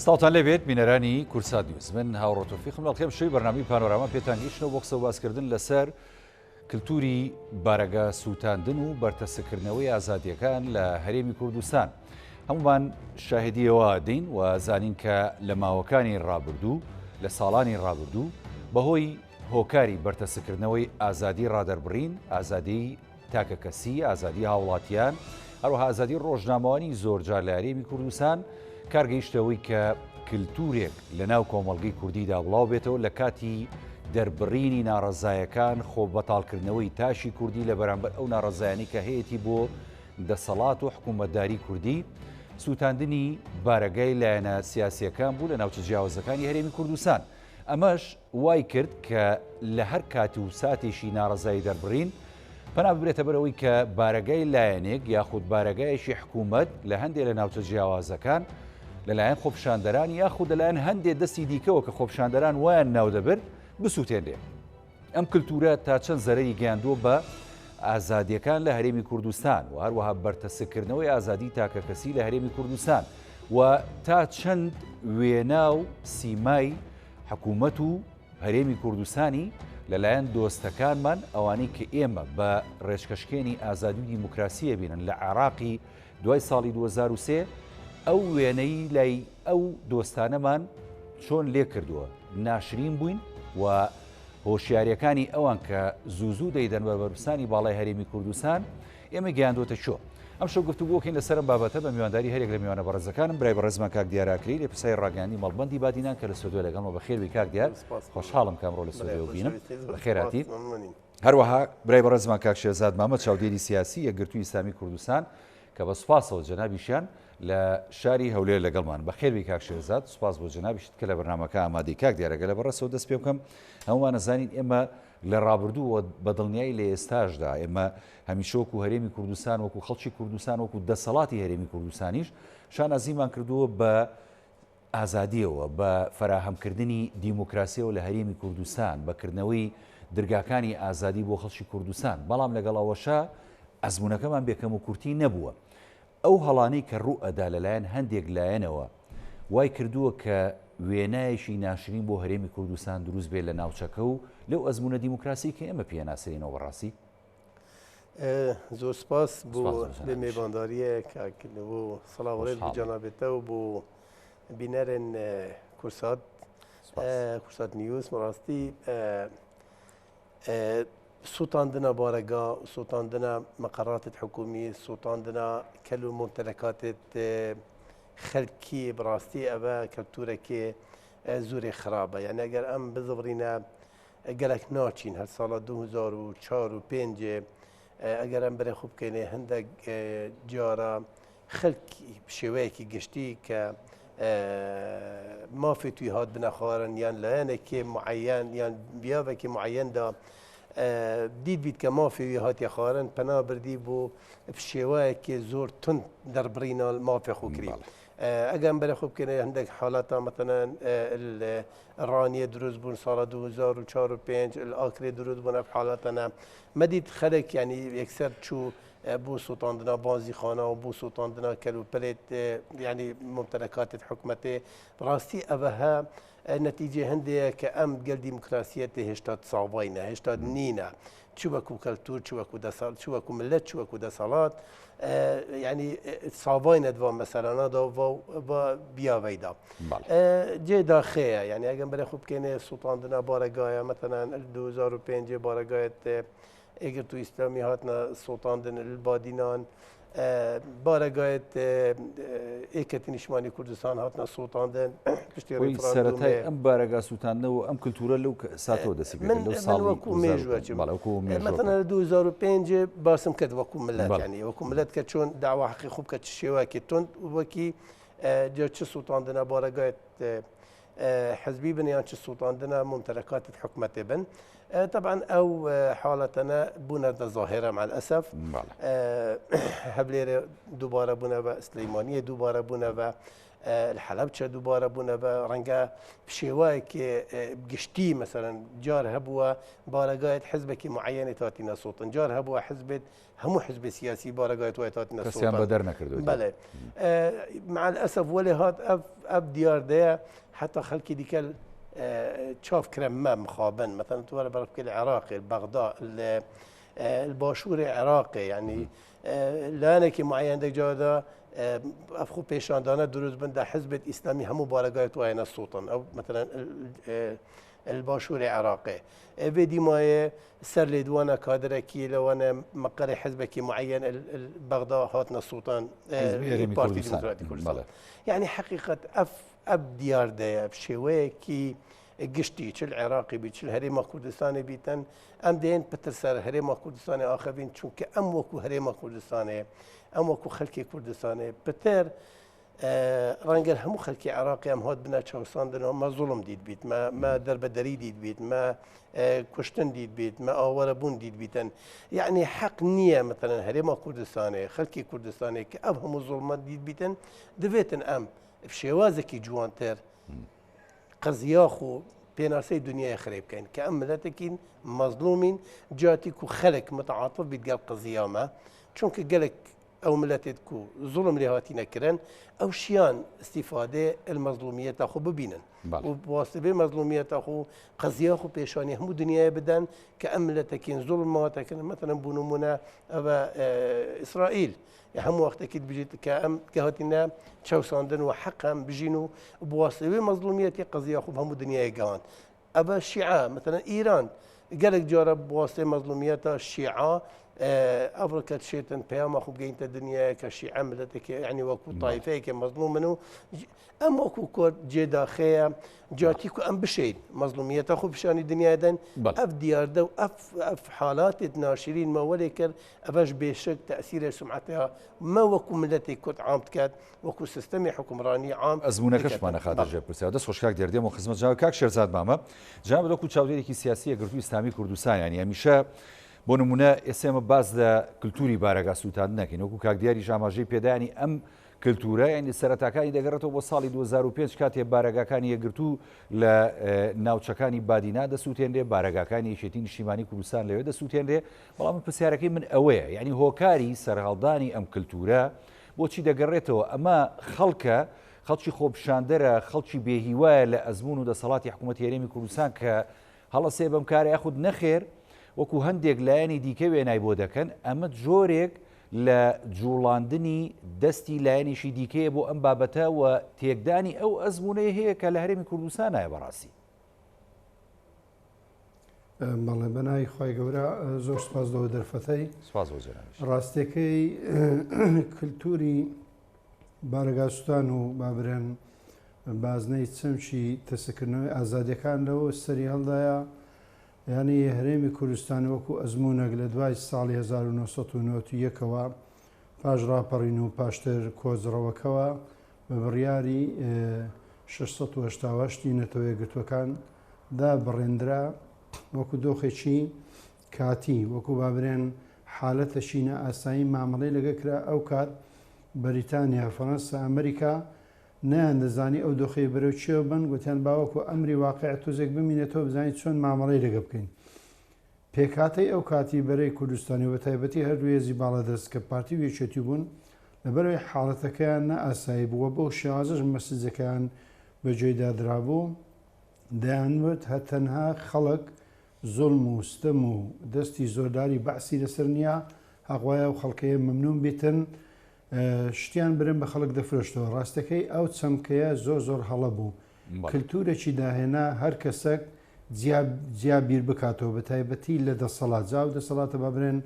سڵاوتان لێبێت بینەرانی کوردسات نیوز من هاوڕۆ تۆفیقم لە ئەڵقەی شەوی بەرنامەی پانۆراما پێتان گەیشتنەوە بۆ قسە و باسکردن لەسەر کلتوری بارەگا سووتاندن و بەرتەسکردنەوەی ئازادیەکان لە هەرێمی کوردستان. هەمومان شاهدیەوە دین و زانین کە لە ماوەکانی ڕابردوو لە ساڵانی ڕابردوو بەهۆی هۆکاری بەرتەسکردنەوەی ئازادی ڕادەربڕین، ئازادی تاکەکەسی، ئازادی هاوڵاتیان، هەروەها ئازادی ڕۆژنامەوانی زۆرجار لە هەرێمی کوردستان کار گەیشتە ئەوەی کە کلتورێک لە ناو کۆمەڵگەی کوردیدا بڵاو بێتەوە لە کاتی دەربڕینی ناڕەزایەکان خۆ بەتاڵکردنەوەی تاشی کوردی لە بەرامبەر ئەو ناڕەزایانی کە هەیەتی بۆ دەسەڵات و حکوومەتداری کوردی سووتاندنی بارەگای لایەنە سیاسیەکان بوو لە ناوچە جیاوازەکانی هەرێمی کوردستان. ئەمەش وای کرد کە لە هەر کات و ساتێکی ناڕەزایی دەربڕین، پەنا ببرێتە بەر ئەوەی کە بارەگای لایەنێک یاخود بارەگایەکی حکوومەت لە هەندێ لە ناوچە جیاوازەکان لەلایەن خۆپیشاندەران یاخود لەلایەن هەندێ دەستی دیکەوە کە خۆپیشاندەران وایان ناودەبرد بسووتێنرێ. ئەم کلتورە تا چەند زەرەری گەیاندووە بە ئازادیەکان لە هەرێمی کوردستان و هەروەها بەرتەسککردنەوەی ئازادی تاکەکەسی لە هەرێمی کوردستان و تا چەند وێنا و سیمای حکوومەت و هەرێمی کوردستانی لەلایەن دۆستەکانمان ئەوانەی کە ئێمە بە ڕێچکەشکێنی ئازادی و دیموکراسیە بینن لە عێراقی دوای ساڵی 2023 ئەو وێنەی لای ئەو دۆستانەمان چۆن لێ کردووە ناشرین بووین و هۆشیاریەکانی ئەوان کە زوو زوو دەیدەن بە بەرپرسانی باڵای هەرێمی کوردستان ئێمەی گەیاندووەتە کوێ؟ ئەمشەو گفتوگۆکەین لەسەر ئەم بابەتە بە میوانداری هەریەک لە میوانە بەڕێزەکانم برای بەڕێزمان کاک دیار ئاکرەیی لێپرسراوی ڕاگەیاندنی مەڵبەندی بادینان کە لە ستۆدیۆ لەگەڵمە بەخێربێی کاک دیار خۆشحاڵم کە ئەمڕۆ لە ستۆدیۆ بینم بەخێرهاتی هەروەها برای بەڕێزمان کاک شێرزاد مامە چاودێری سیاسی یەکگرتووی ئیسلامی کوردستان کە بە سوپاسەوە جەنابیشیان لە شاری هەولێر لەگەڵمان. بەخێربێی کاک شێرزاد، سوپاس بۆ جەنابیشت کە لە بەرنامەکە ئامادەی. کاک دیار ئەگەر لە بەڕێزەوە دەست پێ بکەم، هەموومان ئەزانین ئێمە لە ڕابردوو و بە دڵنیایی لە ئێستاشدا ئێمە هەمیشە وەکو هەرێمی کوردستان، وەکو خەڵکی کوردستان، وەکو دەسەڵاتی هەرێمی کوردستانیش شانازیمان کردووە بە ئازادییەوە، بە فەراهەمکردنی دیموکراسییەوە لە هەرێمی کوردستان، بە کردنەوەی درگاکانی ئازادی بۆ خەڵکی کوردستان، بەڵام لەگەڵ ئەوەشا ئەزموونەکەمان بێ کەموکورتی نەبووە. ئەو هەڵانەی کە ڕووئەدا لەلایەن هەندێک لایەنەوە وای کردووە کە وێنایەکی ناشرین بۆ هەرێمی کوردستان دروست بێت لە ناوچەکە و لەو ئەزموونە دیموکراسی کە ئێمە پێی ئەناسرێینەوە بەڕاستی. زۆر سپاس بۆ بێ مێڤانداریە کاک بۆ سڵاو ڕێز بۆ جەنابێتە و بۆ بینەرن کورسات کورسات نیوز بەڕاستی سوتاندنا بارەگا، سوتاندنا مقراتت حکومی، سوتاندنا کەل و ممتلکاتت خەلکی بەڕاستی ئەوە کەلتورەکێ زورێ خرابە یعنی ئەگەر ئەم بزڕینە گەلەک ناچین هەر ساڵە 2004 و 5 ئەگەر ئەم بەرێ خو بکەینێ هەندێک جارە خەلکی بشێوەیەکی گشتی کە مافی توی هات بنەخوارن یان لایەنێکی معەن یان بیاوێکی معەندا دیت بیت کە مافی وی هاتیە خوارن پەنا بردی بۆ شێوەیەکی زۆر تند دەربڕینە مافی خۆکری. ئەگەم بەرە خۆ بکەێنە هەندێک حالەتا مەتەنەن ڕانیە دروست بوون ساڵە 2004 و 5 ئاکرێ دروست بوون ئەف حالەتەنە مەدیت خەلک ینی یەکسەر چوو بۆ سوتاندنا بازیخانە و بۆ سوتاندنا کەلوپەلێت یعنی ممتلکاتت حکومەتێ ڕاستی ئەوە نەتیجێ هەندەیە کە ئەم گەل دیموکراسیەتێ هێشتا ساواینە هێشتا نینە چ وەکو کەلتور چ وەکو دەسەڵ چ وەکو ملت چ وەکو دەسەڵات یعنی ساواینە دوا مەسەلانەدا و بیاوەیدا جێ داخەیە یعنی ئەگەم بەرە خو بکەینێ سوتاندنا بارەگایە مەتەنان 2005 بارەگایەت یەکگرتوو ئیسلامی هاتنە سوتاندن بادینان بارەگایت یەکێتی نیشتمانی کوردستان هاتنە سوتاندن پشتی سەرەتای ئەم بارەگا سووتاندنەوە ئەم کللتورە لەو ساتەوە دەستی من لەو ساڵ وەکو مێژوە مەتەنە 2005 باسم کرد وەکو ملت ینی وەکو ملت کە چۆن داوا حقی خوب کە چ شێوەکی تند وەکی چ سووتاندنە بارەگایت حزبی بن یان چ سوتاندنە ممتلکاتت حکومەتێ بن طبعا ئەو حاڵەتەنە بوونە ظاهرە مع الأسف هەبلێرە دووبارە بوونە بە سلەیمانیە دووبارە بوونە بە. حەلەبچە دووبارە بوونە بە ڕەنگە شێوایەکی گشتی مەسەرەن جار هەبووە بارەگایت حزبێکی معەنێت هاتینە سوڵتن جار هەبووە حزبێت هەموو حزبی سیاسی بارەگایت وای هاتینە کەسیان بەدەر نەکردو بەڵێ مع الأسف وەلێ هات ئەف ئەف دیاردەیە حتا خەڵکی دیکە چاف کرە مە مخابن مثلا توارە بەرە بکە لە عێراقی بەغدا الباشوور عێراقی یعنی لایەنێکی معەن دەجادا ئەف خۆ پێشاندانە دروست بن دە حزبێت ئیسلامی هەموو بارەگای توایە سوڵتن ئەو مثلا الباشوور عراقی ئەێ دیمایە سەر لێدوانە کادرەکی لەوانە مەقەری حزبێکی معەن بەغدا هاتنە سوڵتان پارتی دیموکراتی کوردستان یعنی حقیقت ئەف ئەف دیاردەیە شێوەیەکی گشتی چ عێراقی بی چ هەرێمە کوردستانی بیتن ئەم دێن پتر سەر هەرێمە کوردستانی ئاخەبین چونکە ئەم وەکو هەرێمە کوردستانێ ئەم وەکو خەلکی کوردستانێ پتر ڕەنگە هەموو خەلکی عراقی ئەم هات بنە چەوساندنەوە مە زوڵم دیت بیت مە دەربەدەری دیت بیت مە کوشتن دیت بیت مە ئاوەرە بوون دیت بیتن یعنی حەق نییە مەتەن هەرێمە کوردستانێ خەلکی کوردستانێ کە ئەم هەموو زوڵمە دیت بیتن دەبێتن ئەم شێوازێکی جوانتر قەزیاخ و پێناسەی دنیای خرێ بکەین کە ئەم ملەتێکین مەزلومین جاتیک و خەلک متعاطف بیت گەل قەزیامە چونکە گەلک ئەو ملەتێت کو زوڵم لێ هاتینە کرن ئەو شیان استیفادێ المەزلومیەتە خۆ ببینن و واسبێ مەزلومیەتە خۆ قەزیە خۆ پێشانی هەموو دنیای بدەن کە ئەم ملەتەکین زوڵم ماتەکردن مەتەنم بوون نمونە ئەوە ئیسرائیل هەموو وەختێکیت بژیت کە ئەم کە هاتینە چەوساندن و حەقم بژین و بواسەوێ مەزلومیەتی قەزیە خۆ هەموو دنیای گەوان ئەبە شیعە مەتەنە ئیران گەلێک جارە بواسێ مەزلومیەتە شیعە ئەڤڕکە شێتن پەیاما خو بگەینتە دنیاە کە شیعە ملەتێکی یعنی وەکو تایفەیەکە مەزلومن و ئەم وەکو کۆرد جێداخەیە جاتی کو ئەم بشین مەزلومیەتە خو پیشانی دنیای دەن ئەف دیاردە و ئەف ئەف حالاتت ناشرین مەوەێ کرد ئەڤش بێشک تەسیرە سمعەتە مە وەکو ملەتی کورد عام بکات وەکو سیستەمی حوکمڕانی عام ئەزموونەکەشمان ئەخاتە ژێر پرسیار. دەست خۆش کاک دیار دێمەوە خزمەت جنابت کاک شێرزاد مامە جنابت وەکو چاودێرێکی سیاسی یەکگرتووی ئیسلامی کوردستان یانی هەمیشە بۆ نمونە ئێستا ئێمە باس لە کلتوری بارەگا سووتاندن نەکەین وەکو کاک دیاریش ئاماژەی پێدانی ئەم کلتورە یانی سەرەتاکانی دەگەڕێتەوە بۆ ساڵی 2005 کاتێ بارەگاکانی یەکگرتوو لە ناوچەکانی بادینا دەسووتێنرێ بارەگاکانی یەکێتی نیشتیمانی کوردستان لەوێ دەسووتێنرێ بەڵام من پرسیارەکەی من ئەوەیە یعنی هۆکاری سەرهەڵدانی ئەم کلتورە بۆچی دەگەڕێتەوە؟ ئەمە خەڵکە، خەڵکی خۆپیشاندەرە، خەڵکی بێهیوایە لە ئەزموون و دەسەڵاتی حکوومەتی هەرێمی کوردستان کە هەڵەسێ بەم کارە یاخود نەخێر وەکو هەندێک لایەنی دیکە وێنای بۆ دەکەن، ئەمە جۆرێک لە جوڵاندنی دەستی لایەنێکی دیکەیە بۆ ئەم بابەتە و تێکدانی ئەو ئەزموونەی هەیە کە لە هەرێمی کوردستانایە بەڕاستی. بەڵێ بەناوی خوای گەورە زۆر سپاس لەوە دەرفەتەی سپاس بۆ جەنابیش. ڕاستیەکەی کلتوری بارەگاسوتان و بابرێن بازنەی چەمکی تەسکردنەوەی ئازادیەکان لەوە سەری هەڵدایە یعنی هەرێمی کوردستان وەکو ئەزمونێک لە دوای ساڵی 1991ەوە پاش ڕاپەڕین و پاشتر کۆچڕەوەکەوە بە بڕیاری 688 ی نەتەوە یەکگرتووەکان دابڕێندرا وەکو دۆخێکی کاتی، وەکو با برێن حالەتەکی نائاسایی مامەڵەی لەگە کرا، ئەو کات بەریتانیا، فەرەنسا، ئەمریکا نەیاندەزانی ئەو دۆخەی بەرەو کوێ بەن، گوتیان با وەکو ئەمری واقیع تۆزێک بمینێتەوە بزانین چۆن مامەڵەی لەگە بکەین. پێکهاتەی ئەو کاتی بەرەی کوردستانی و بەتایبەتی هەردوو هێزی باڵادەست کە پارتی و یەکێتی بوون، لەبەرئەوەی حاڵەتەکەیان نائاسایی بوو و بەو شێوازەش مەسجەکەیان بەگوێیدا درابوو، دەیانوت هەر تەنها خەڵک زوڵم و ستەم و دەستی زۆرداری بەعسی لەسەر نیە، هەق وایە ئەو خەڵکەیە مەمنون بیتن شتیان برن بە خەڵک دەفرۆشتەوە، ڕاستەکەی ئەو چەمکەیە زۆر زۆر هەڵە بوو، کلتورێکی داهێنا هەر کەسەک جیا جیا بیر بکاتەوە بە تایبەتی لە دەسەڵات جا ئەو دەسەڵاتە با برێن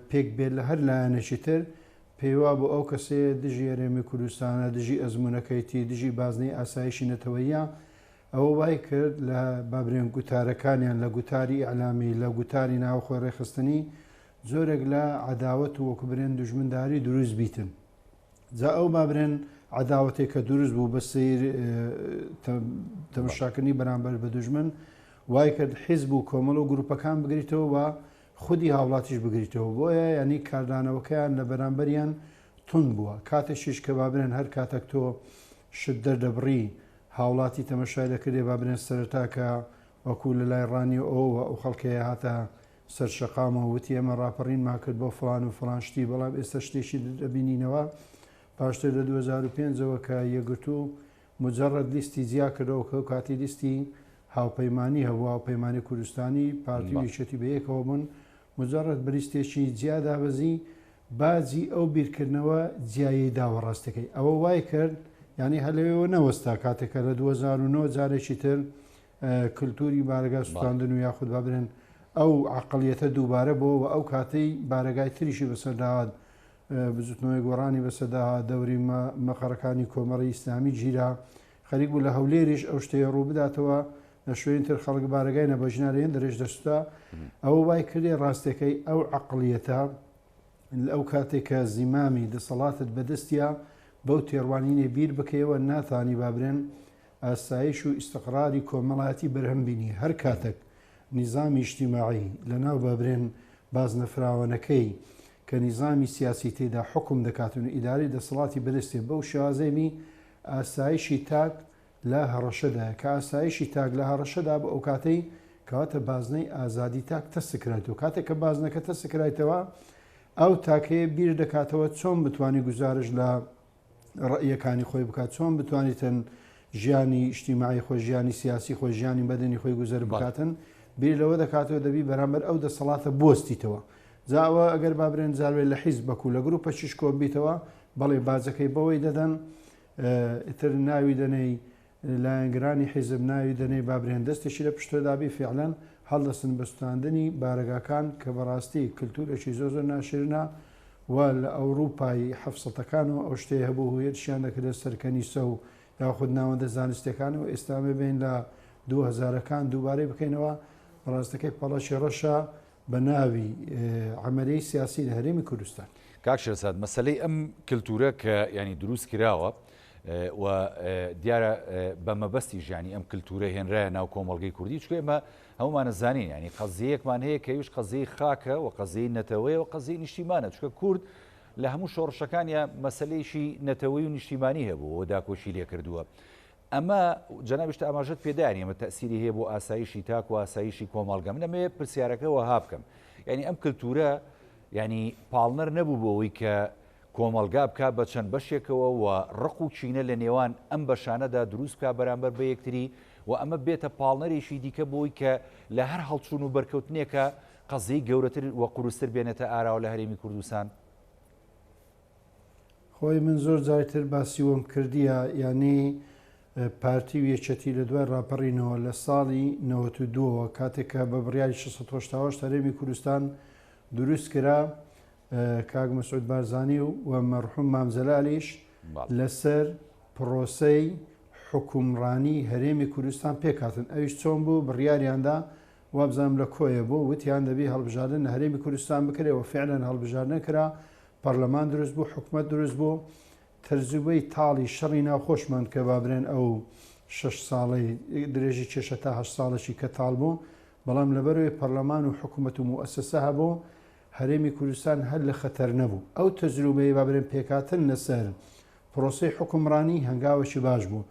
پێک بێت لە هەر لایەنێکی تر پێیوابوو ئەو کەسەیە دژی هەرێمی کوردستانە، دژی ئەزموونەکەیتی، دژی بازنەی ئاسایشی نەتەوەییە، ئەوە وای کرد لە با برێن گوتارەکانیان، لە گوتاری ئیعلامی، لە گوتاری ناوخۆی ڕێکخستنی، جۆرێک لە عەداوەت و وەکو برێن دوژمنداری دروست بیتن. جا ئەو با برێن عەداوەتێک کە دروست بوو بە سەیر تەمەشاکردنی بەرامبەر بە دوژمن، وای کرد حیزب و کۆمەڵ و گروپەکان بگریتەوە و خودی هاوڵاتیش بگریتەوە بۆیە یانی کاردانەوەکەیان لە بەرامبەریان توند بووە کاتێکیش کە با برێن هەر کاتەک تۆ شت دەردەبڕی هاوڵاتی تەمەشای دەکردێ با برێن سەرەتا کە وەکو لە لای ڕانیە ئەوەوە ئەو خەڵکەیە هاتە سەر شەقامەوە وتی ئێمە ڕاپەڕینمان کرد بۆ فڵان و فڵان شتی بەڵام ئێستا شتێکی دەبینینەوە پاشتر لە 2005 ەوە کە یەکگرتوو مجرد لیستی جیا کردەوە کە ئەو کاتی لیستی هاوپەیمانی هەبوو هاوپەیمانی کوردستانی پارتی و یەکێتی بە یەکەوە بوون مجرد بە لیستێکی جیا دابەزی باجی ئەو بیرکردنەوە جیایەی داوە ڕاستەکەی ئەوە وای کرد یعنی هەر لەوێوە نەوەستا کاتێک کە لە 2009 جارێکی تر کلتوری بارەگا سوتاندن و یاخود با برێن ئەو عقلیەتە دووبارە بۆ و ئەو کاتەی بارەگای تریشی بەسەرداهات بزوتنەوەی گۆڕانی بەسەرداهات دەوری مەقەرەکانی کۆمەڵی ئیسلامی گیرا خەریک بوو لە هەولێریش ئەو شتەیە ڕوو بداتەوە لە شوێنی تر خەڵک بارەگای نەبەژنا لە هێندەرێش دەسوتا ئەوە وای کردێ ڕاستەکەی ئەو عقلیەتە ئەو کاتێک کە زیمامی دەسەڵاتت بەدەستە بەو تێڕوانینێ بیر بکەیەوە ناتانی بابرێن ئاسایش و ئیستقراری کۆمەڵایەتی بەرهەم بینی هەر کاتەک نیزامی ئیجتیماعی لە ناو بابرێن بازنە فراوانەکەی کە نیزامی سیاسی تێدا حوکم دەکاتن و ئیدارەی دەسەڵاتی بەدەستێ بەو شێوازەی بی ئاسایشی تاک لە هەڕەشەدایە کە ئاسایشی تاک لە هەڕەشەدا بۆ ئەوکاتەی کەواتە بازنەی ئازادی تاک تەسکرایتەوە کاتێک کە بازنەکە تەسکرایتەوە ئەو تاکەیە بیر دەکاتەوە چۆن بتوانانی گوزارش لە ڕەئیەکانی خۆی بکات چۆن بتوانیتن ژیانی ئیجتیماعی خۆی ژیانی سیاسی خۆی ژیانی مەدەنی خۆی گوزەر بکاتن بیر لەوە دەکاتەوە دەبی بەرامبەر ئەو دەسەڵاتە بوەستیتەوە جا ئەوە ئەگەر با برێن جاروێ لە حیزب بەکو لە گروپە چیش کۆ بیتەوە بەڵێ باجەکەی بەوەی دەدەن ئیتر ناوی دەنێی لایەنگرانی حیزب ناوی دەنێی با برێن دەستێکی لە پشتۆدابی فیعلەن هەڵدەستن بە سوتاندنی بارەگاکان کە بەڕاستی کلتورێکی زۆر زۆر ناشرنە و لە ئەوروپای حەفسەتەکانەوە ئەو شتەی هەبوو و هێرشیان دەکردە سەر کەنیسە و یاخود ناوەندە زانستیەکان و ئێستا ئەمە بێین لە دوو هەزارەکان دووبارەی بکەینەوە بەڕاستەکەی پەڵەکی ڕەشە بە ناوی عەمەلیەی سیاسی لە هەرێمی کوردستان. کاک شێرزاد مەسەلەی ئەم کلتورە کە یانی دروست کراوە و دیارە بە مەبەستی ژیانی ئەم کلتورە هێنرایە ناو کۆمەڵگەی کوردی چونکە ئێمە هەموومان ئەزانین یانی قەزیەیەکمان هەیە کە ئەویش قەزیەی خاکە و قەزیەی نەتەوەیە و قەزیەی نیشتیمانە چونکە کورد لە هەموو شۆڕشەکانیا مەسەلەیەکی نەتەوەی و نیشتیمانی هەبوو و داکۆکی لێکردووە ئەمە جەنابیشت ئاماژەت پێدانی ئەمە تەسیری هەیە بۆ ئاسایشی تاک و ئاسایشی کۆمەڵگە من ئەمەوێ پرسیارەکە وەها بکەم یعنی ئەم کللتورە یعنی پاڵنەر نەبوو بۆ ئەوەی کە کۆمەڵگا بکا بە چەند بەشێکەوە و ڕق و کینە لە نێوان ئەم بەشانەدا دروست بکا بەرامبەر بە یەکتری و ئەمە بێتە پاڵنەرێکی دیکە بۆی کە لە هەر هەڵچوون و بەرکەوتنێکا قەزیەی گەورەتر و قورستر بێنێتە ئاراوە لە هەرێمی کوردستان؟ خۆی من زۆر جاری تر باسی وەم کردیە یانی پارتی و یەکێتی لە دوای ڕاپەڕینەوە لە ساڵی 92 ەوە کاتێک کە بە بڕیاری 688 هەرێمی کوردستان دروست کرا کاک مەسعود بارزانی و و مەرحوم مام جەلالیش لەسەر پرۆسەی حوکمڕانی هەرێمی کوردستان پێکهاتن ئەویش چۆن بوو بڕیاریاندا وابزانم لە کۆیە بوو وتیان دەبی هەڵبژاردن لە هەرێمی کوردستان بکرێ و فعلا هەڵبژاردن کرا پەرلەمان دروست بوو حکومەت دروست بوو تەجروبەی تاڵی شەڕی ناوخۆشمان کە بابرێن ئەو شەش ساڵەی درێژی کێشە تا هەشت ساڵێکی کە تاڵ بوو بەڵام لەبەرەوەی پەرلەمان و حکومەت و موئەسەسە هەبوو هەرێمی کوردستان هەر لە خەتەر نەبوو. ئەو تەجروبەی با برێم پێکهاتن لەسەر پرۆسەی حوکمڕانی هەنگاوێکی باش بوو.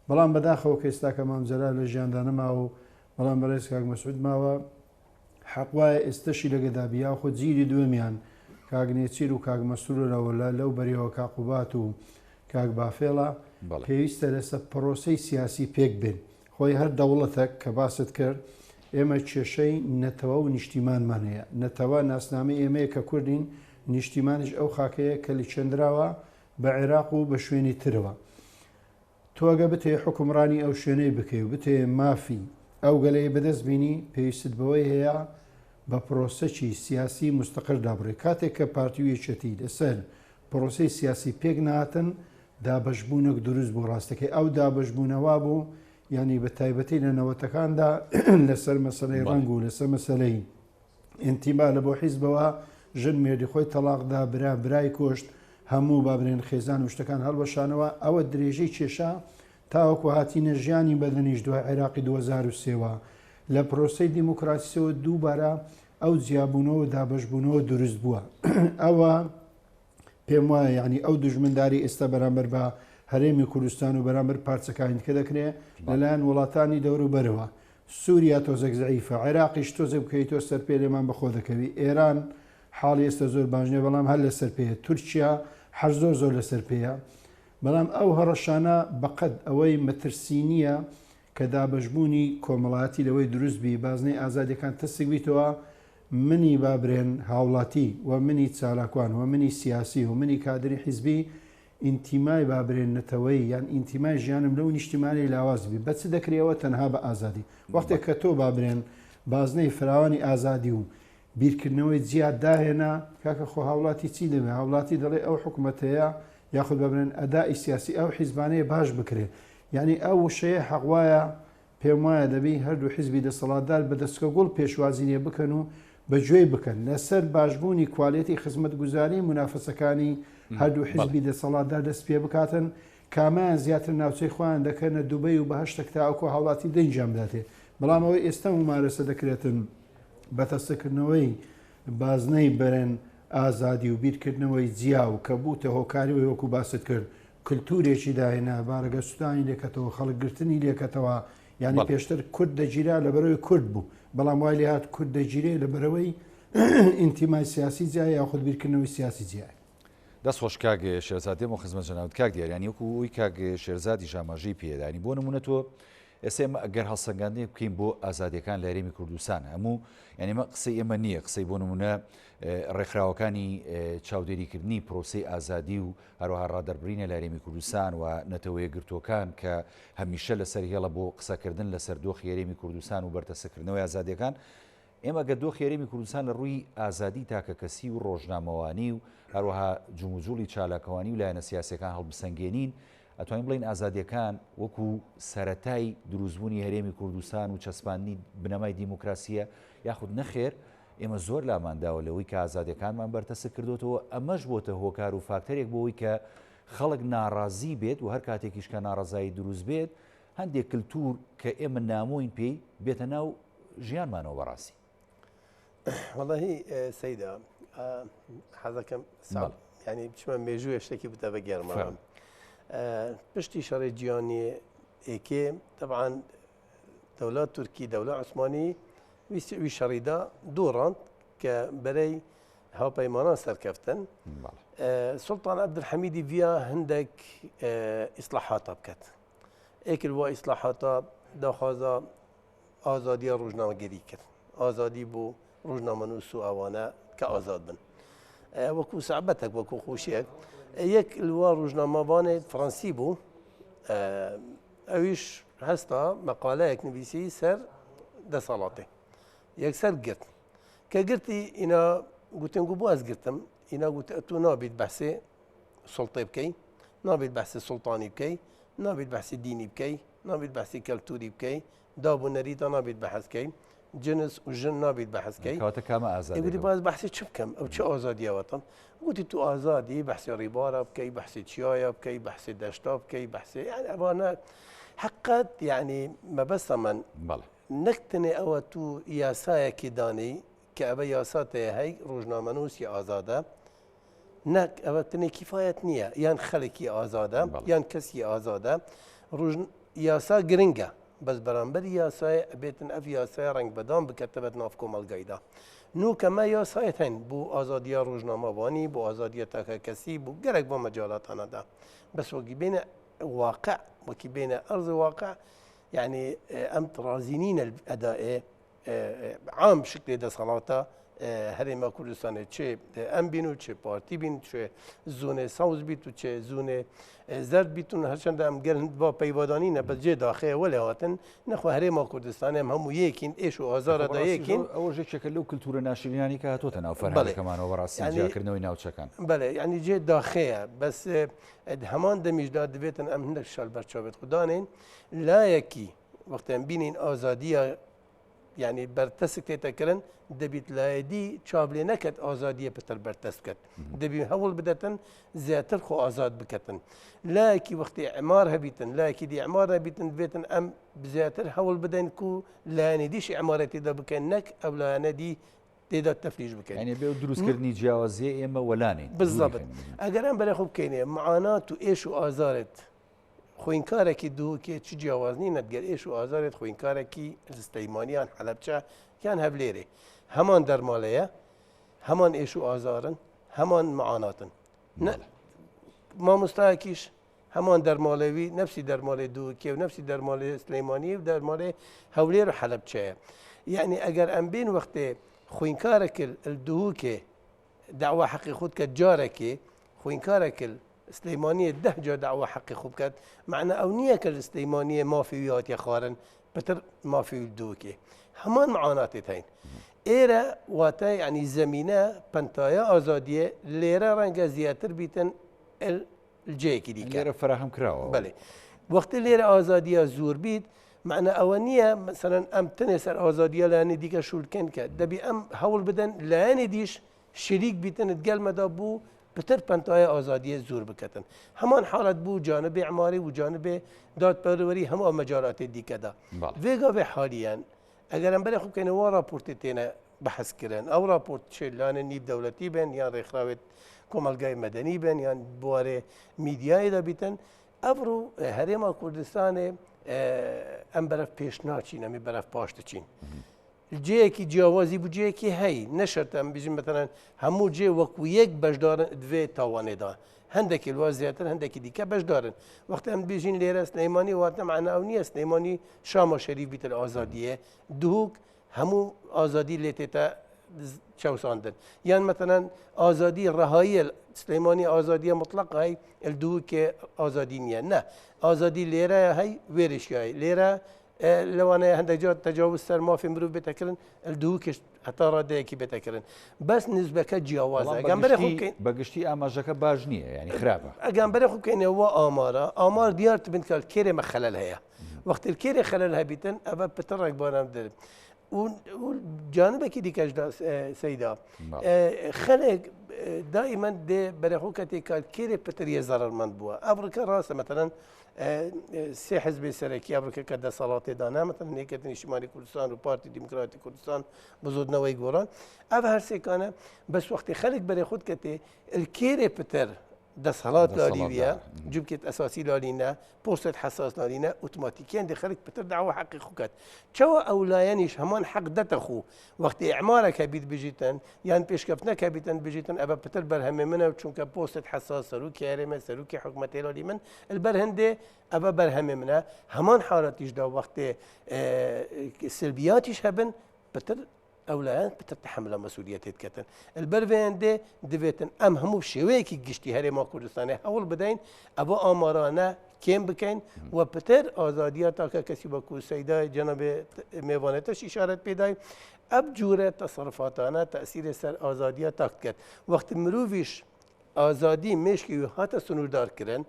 بەڵام بەداخەوە کە ئێستاکە مام جەلال لە ژیاندا نەماوە و بەڵام بەڕێز کاک مەسعود ماوە، حەق وایە ئێستەشی لەگەدا بی یاخود جیلی دووەمیان کاک نێچیر و کاک مەسرورەوە لە لەو بەریەوە کاک قوبات و کاک بافێڵە پێویستە لەسەر پرۆسەی سیاسی پێک بێن. خۆی هەر دەوڵەتەک کە باست کرد ئێمە کێشەی نەتەوە و نیشتیمانمان هەیە، نەتەوە ناسنامەی ئێمەیە کە کوردین، نیشتیمانیش ئەو خاکەیە کە لکێندراوە بە عێراق و بە شوێنی ترەوە. تۆ ئەگە بتەوێ حوکمڕانی ئەو شوێنەی بکەی و بتەوێ مافی ئەو گەلەی بەدەست بینی پێویستت بەوەی هەیە بە پرۆسەکی سیاسی مستقر دابڕێ. کاتێک کە پارتی و یەکێتی لەسەر پرۆسەی سیاسی پێک نەهاتن، دابەشبوونێک دروست بوو، ڕاستەکەی ئەو دابەشبوونە وابوو، یانی بە تایبەتی لە نەوەتەکاندا لەسەر مەسەلەی ڕەنگ و لەسەر مەسەلەی ئینتیما لە بۆ حیزبەوە ژن مێردی خۆی تەڵاق دا، برا برای کوشت، هەموو با بڵێن خێزان و شتەکان هەڵوەشانەوە، ئەوە درێژەی کێشا تاوەکو هاتینە ژیانی مەدەنیش دوای عێراقی 2003 وە لە پرۆسەی دیموکراسیەوە دووبارە ئەو جیابوونەوە و دابەشبوونەوە دروست بووە. ئەوە پێم وایە یعنی ئەو دوژمنداری ئێستا بەرامبەر بە هەرێمی کوردستان و بەرامبەر پارچەکانی دیکە دەکرێ لەلایەن وڵاتانی دەوروبەرەوە. سووریا تۆزێک زەعیفە، عێراقیش تۆزێک بکەویتەوە سەر پێ لێمان بەخۆ دەکەوی، ئێران حاڵی ئێستا زۆر باش نییە بەڵام هەر لەسەر پێیە، تورکیا هەر زۆر زۆر لەسەر پێیە. بەڵام ئەو هەڕەشانە بەقەد ئەوەی مەترسی نییە کە دابەشبوونی کۆمەڵایەتی لەوەی دروست بی بازنەی ئازادیەکان تەسک بیتەوە، منی بابرێن هاوڵاتی و منی چالاکوان و منی سیاسی و منی کادری حیزبی ئینتیمای بابرێن نەتەوەیی یان ئینتیمای ژیانم لەو نیشتیمانەی لاواز بی بە چ دەکرێ ئەوە تەنها بە ئازادی وەختێک کە تۆ بابرێن بازنەی فراوانی ئازادی و بیرکردنەوەی جیات داهێنا کاکە خۆ هاوڵاتی چی دەوێ هاوڵاتی دەڵێ ئەو حکومەتەیە یاخود بابرێن ئەدائی سیاسی ئەو حیزبانەیە باش بکرێ یعنی ئەو وشەیە حەق وایە پێم وایە دەبی هەردوو حیزبی دەسەڵاتدار بە دەسکە گوڵ پێشوازی لێ بکەن و بە گوێی بکەن لەسەر باشبوونی کوالێتی خزمەتگوزاری مونافەسەکانی هەردوو حیزبی دەسەڵاتدار دەست پێ بکاتن کامیان زیاتر ناوچەی خۆیان دەکەنە دوبەی و بەهەشتەک تاوەکو هاوڵاتی دەنگیان بداتێ بەڵام ئەوەی ئێستا مومارەسە دەکرێتن بە تەسکردنەوەی بازنەی بەرێن ئازادی و بیرکردنەوەی جیا و کە بووتە هۆکاری وەی وەکو باست کرد کلتورێکی داهێنا، بارەگە سوتانی لێکەتەوە، خەڵک گرتنی لێکەتەوە، یانی پێشتر کورد دەگیرا لەبەرەوەی کورد بوو، بەڵام وای لێهات کورد دەگیرێ لەبەرەوەی ئینتیمای سیاسی جیایە یاخود بیرکردنەوەی سیاسی جیایە. دەست خۆش کاک شێرزاد دێمەوە خزمەت جەنابت کاک دیار یانی وەکو ئەوەی کاک شێرزادیش ئاماژەی پێدا یانی بۆ نمونە تۆ ئێستا ئێمە ئەگەر هەڵسەنگاندنێک بکەین بۆ ئازادیەکان لە هەرێمی کوردستان هەموو یانی ئەمە قسەی ئێمە نییە قسەی بۆ نمونە ڕێکخراوەکانی چاودێریکردنی پرۆسەی ئازادی و هەروەها ڕادەربرینە لە هەرێمی کوردستان و نەتەوە یەکگرتووەکان کە هەمیشە لەسەر هێڵە بۆ قسەکردن لەسەر دۆخی هەرێمی کوردستان و بەرتەسکردنەوەی ئازادیەکان ئێمە گەر دۆخی هەرێمی کوردستان لە ڕووی ئازادی تاکەکەسی و ڕۆژنامەوانی و هەروەها جموجوڵی چالاکەوانی و لایەنە سیاسیەکان هەڵبسەنگێنین ئەتوانین بڵێین ئازادیەکان وەکو سەرەتای دروستبوونی هەرێمی کوردستان و چەسپاندنی بنەمای دیموکراسیە یاخود نەخێر ئێمە زۆر لامان داوە لەوەی کە ئازادیەکانمان بەرتەسک کردۆتەوە، ئەمەش بۆتە هۆکار و فاکتەرێک بۆ ئەوەی کە خەڵک ناڕازی بێت و هەر کاتێکیش کە ناڕەزایی دروست بێت هەندێک کلتور کە ئێمە نامۆین پێی بێتە ناو ژیانمانەوە بەڕاستی. وەڵاهی سەیدا حەزەکەم ساڵ ینی بچمە مێژووە شتێکی بتە بە گەرمەوە پشتی شەڕی جیهانی ئێکێ طبعاان دەولەت تورکی دەولە عوسمانی ویستی وی شەڕیدا دووڕاند کە بەرەی هاوپەیمانان سەرکەفتن سوڵتان عەبدولحەمیدی ڤیا هەندێک ئیسلاحاتە بکات ئێکل وا ئیسلاحاتە داخوازە ئازادیە ڕۆژنامەگەری کرد ئازادی بۆ ڕۆژنامەنووس و ئەوانە کە ئازاد بن وەکو سەعبەتێک وەکو خۆشیەک یەک لوا ڕۆژنامەوانێک فڕەنسی بوو ئەویش هەستا مەقالەیەک نویسی سەر دەسەڵاتێ یەکسەر گرت کە گرتی ئینا گوتن گو بۆ ئەز گرتم ئینا گوت ئەتوو نابیت بەسێ سڵتێ بکەی نابیت بەسی سوڵتانی بکەی نابیت بەسی دینی بکەی نابیت بەسی کەلتوری بکەی داب و نەریتە نابیت بەحس کەی جنس و ژن نابیت بەحس کەی کەواتە کامە ئازادی گوتی باز بەحسی چ بکەم ئەو چ ئازادیە وەتم گوتی تو ئازادی بەحسی ڕیبارە بکەی بەحسی چیایە بکەی بەحسی دەشتا بکەی بەحسی یعنی ئەوانە حقت یعنی مەبەستە من بەڵێ نەک تەنێ ئەوە تو یاسایەکی دانی کە ئەوە یاسا تەیە هەی ڕۆژنامەنووسی ئازادە نەک ئەوە تەنێ کیفایەت نییە یان خەلکی ئازادە یان کەسی ئازادە ڕژ یاسا گرنگە بەس بەرامبەر یاسای ئەبێتن ئەف یاسای ڕنگ بەدان بکەتە بەت ناو کۆمەلگایدا نوکەمە یاسایت هەن بۆ ئازادیە ڕۆژنامەوانی بۆ ئازادیە تاکە کەسی بۆ گەرەک بۆ مەجالاتانەدا بەس وەکی بێنە واقع وەکی بێنە ئەرز واقع یعنی ئەم ڕازینینە ئەدائێ عام شکلێ دەسەڵاتە هەرێمە کوردستانێ چێ ئەم بین و چێ پارتی بین چێ زۆنێ سەوز بیت و چێ زۆنێ زەرد بیتون هەرچەندە ئەم گەل با پەیوەدانی نە بەجێ داخەیە وەلێ هاتن نەخوا هەرێما کوردستانێ ئەم هەموو یەکین ئێش و ئازارەدا یەکین ئەوەش یەکێکە لەو کلتورە ناشرینانی کە هاتۆتە ناو فەرهەنگەکەمانەوە بەڕاستی جیاکردنەوەی ناوچەکان. بەڵێ یعنی جێ داخەیە بەس هەمان دەمیشدا دەبێتن ئەم هەندێک شال بەرچاوێت خودانین لایەکی وەختێن بینین ئازادیە یعنی بەرتەسک تێتەکردن دەبیت لایدی چاو لێ نەکەت ئازادیە پتر بەرتەس بکەت دەبی هەوڵ بدەتن زیاتر خۆ ئازاد بکەتن لایەکی وەختی ئەمار هەبیتن لایەکی دی ئەمار نەبیتن بێتن ئەم زیاتر هەوڵ بدەین کو لایەنی دیش ئەمارەتی دە بکەن نەک ئەو لایەنە دی تێدا تەفریش بکەین یعنی بێ دروستکردنی جیاوازیە ئێمە وەلانین بالضبط ئەگەر ئەم بەرە خۆ بکەینێ معانات و ئێش و ئازارت. خویندکارێکی دهۆکێ چ جیاواز نینە گەر ئێش و ئازارێت خویندکارێکی سلەیمانی یان حەلەبچە یان هەولێرێ هەمان دەرمالەیە هەمان ئێش و ئازارن هەمان معاناتن مامۆستایەکیش هەمان دەرماڵەوی نفسی دەرماڵی دووکێ و نفسی دەرماڵی سلەیمانی و دەرماڵی هەولێر و حەلەبچەیە یعنی ئەگەر ئەم بین وەختێ خوینکارە کرد دووکێ داوا حەقی خود کە جارێکی خوینکارە کرد سلەیمانیە ده جار داوا حەقی خو بکات معنە ئەو نییە کە لە سلەیمانیە مافی وی هاتیە خوارن پتر مافی وی دووکێ هەمان معاناتێت هەین ئێرە واتە یعنی زەمینە پەنتایە ئازادیە لێرە ڕەنگە زیاتر بیتن جێیەکی دیکە لێرە فراهەم کراوە بەێ وەختی لێرە ئازادیە زۆر بیت معنە ئەوە نییە مەسەرەن ئەم تنێ سەر ئازادیە لایەنی دیکە شولکەن کە دەبی ئەم هەوڵ بدەن لایەنی دیش شریک بیتنت گەلمەدا بوو پتر پەنتایە ئازادیە زۆر بکەتن هەمان حالت بوو جانبێ عماری و جانبێ دادپەروەری هەموو ئەو مەجالاتی دیکەدا ڤێگا بێ حالیان ئەگەر ئەم بەرێ خو بکەینەوە وا ڕاپۆرتی تێنە بەحس کرن ئەو ڕاپۆرت چ لانە نیب دەولەتی بن یان ڕێکخراوێت کۆمەلگای مەدەنی بن یان بوارێ میدیایی دەبیتن ئەڤڕوو هەرێما کوردستانێ ئەم بەرەف پێش ناچین ئەمی بەرەف پاش دەچین. جێیەکی جیاوازی بوو جێیەکی هەی نەشەرتە ئەم بژین مەتەلەن هەموو جێ وەکو یەک بەشدارن دوێ تاوانێدا هەندێکی لوا زیاتر هەندێکی دیکە بەشدارن وەختی ئەم بژین لێرە سلەیمانی واتە معنا ئەو نییە سلەیمانی شامە شەریف بیتە لە ئازادیە دهوک هەموو ئازادی لێ تێتە چەوساندن یان مەتەلەن ئازادی ڕەهاییە سلەیمانی ئازادیە مطلق هەی الدهوکێ ئازادی نییە نە ئازادی لێرە هەی وێرشیای لێرە لەوانەیە هەندێک جار تەجاوز سەر مافی مرۆڤ بێتەکردن دووکش هەتا ڕادەیەکی بێتەکردن بەس نزبەکە جیاوازە ئەگەم بەرێ خۆ بکەین بەگشتی ئاماژەکە باش نییە ینی خراپە ئەگەم بەرێ خۆ بکەینەوە ئامارە ئامار دیارت بن کە کێرێ مە خەلەل هەیە وەختی کێرێ خەلەل هەبیتن ئەvە پتر ڕێکباران دەرن جانبێکی دیکەشدا سەیدا خەلێک دائیمەن دێ بەرەخۆ کەتێک کات کێرێ پتر یە زەرمەند بووە ئەڤڕکە ڕاستە مەتەلەن سێ حزبی سەرەکی ئەڤڕکە کە دەسەڵاتێ دانا مەتەلەن یەکێتی نیشتمانی کوردستان و پارتی دیموکراتی کوردستان بزودنەوەی گۆڕان ئەv هەرسێکانە بەس وەختی خەلک بەرێ خود کەتێ الکێرێ پتر دەسەڵات لالیویە جوبکێت ئەساسی لالینە پۆستێت حەساس لالینە ئۆتۆماتیکیان دێ خەلک پتر داوا حەقی خوکات چەوە ئەو لایەنیش هەمان حەق دەتە خو وەختی ئیعمارەکە بیت بژیتن یان پێشکەفتنەکە بیتن بژیتن ئەvە پتر بەرهەمێ منە و چونکە پۆستت حەساس سەرۆکی هەرێمە سەرۆکی حکومەتێ لالی من البەر هەندێ ئەvە بەرهەمێ منە هەمان حالەتیشدا وەختێ سلبیاتیش هەبن پتر ئەو لایەن پتر تەحەمولە مەسئولیەتێ دکەتن البەر ڤێندێ دبێتن ئەم هەموو شێوەیەکی گشتی هەرێما کوردستانێ هەوڵ بدەین ئەوە ئامارانە کێم بکەین و پتر ئازادیە تاکە کەسی وەکو سەیدای جەنابێ مێوانێتەش ئیشارەت پێدای ئەم جورە تەسەرفاتانە تەسیرێ سەر ئازادیە تاک دکەت وەختی مروڤیش ئازادی مێشکی وی هاتە سنووردار کرن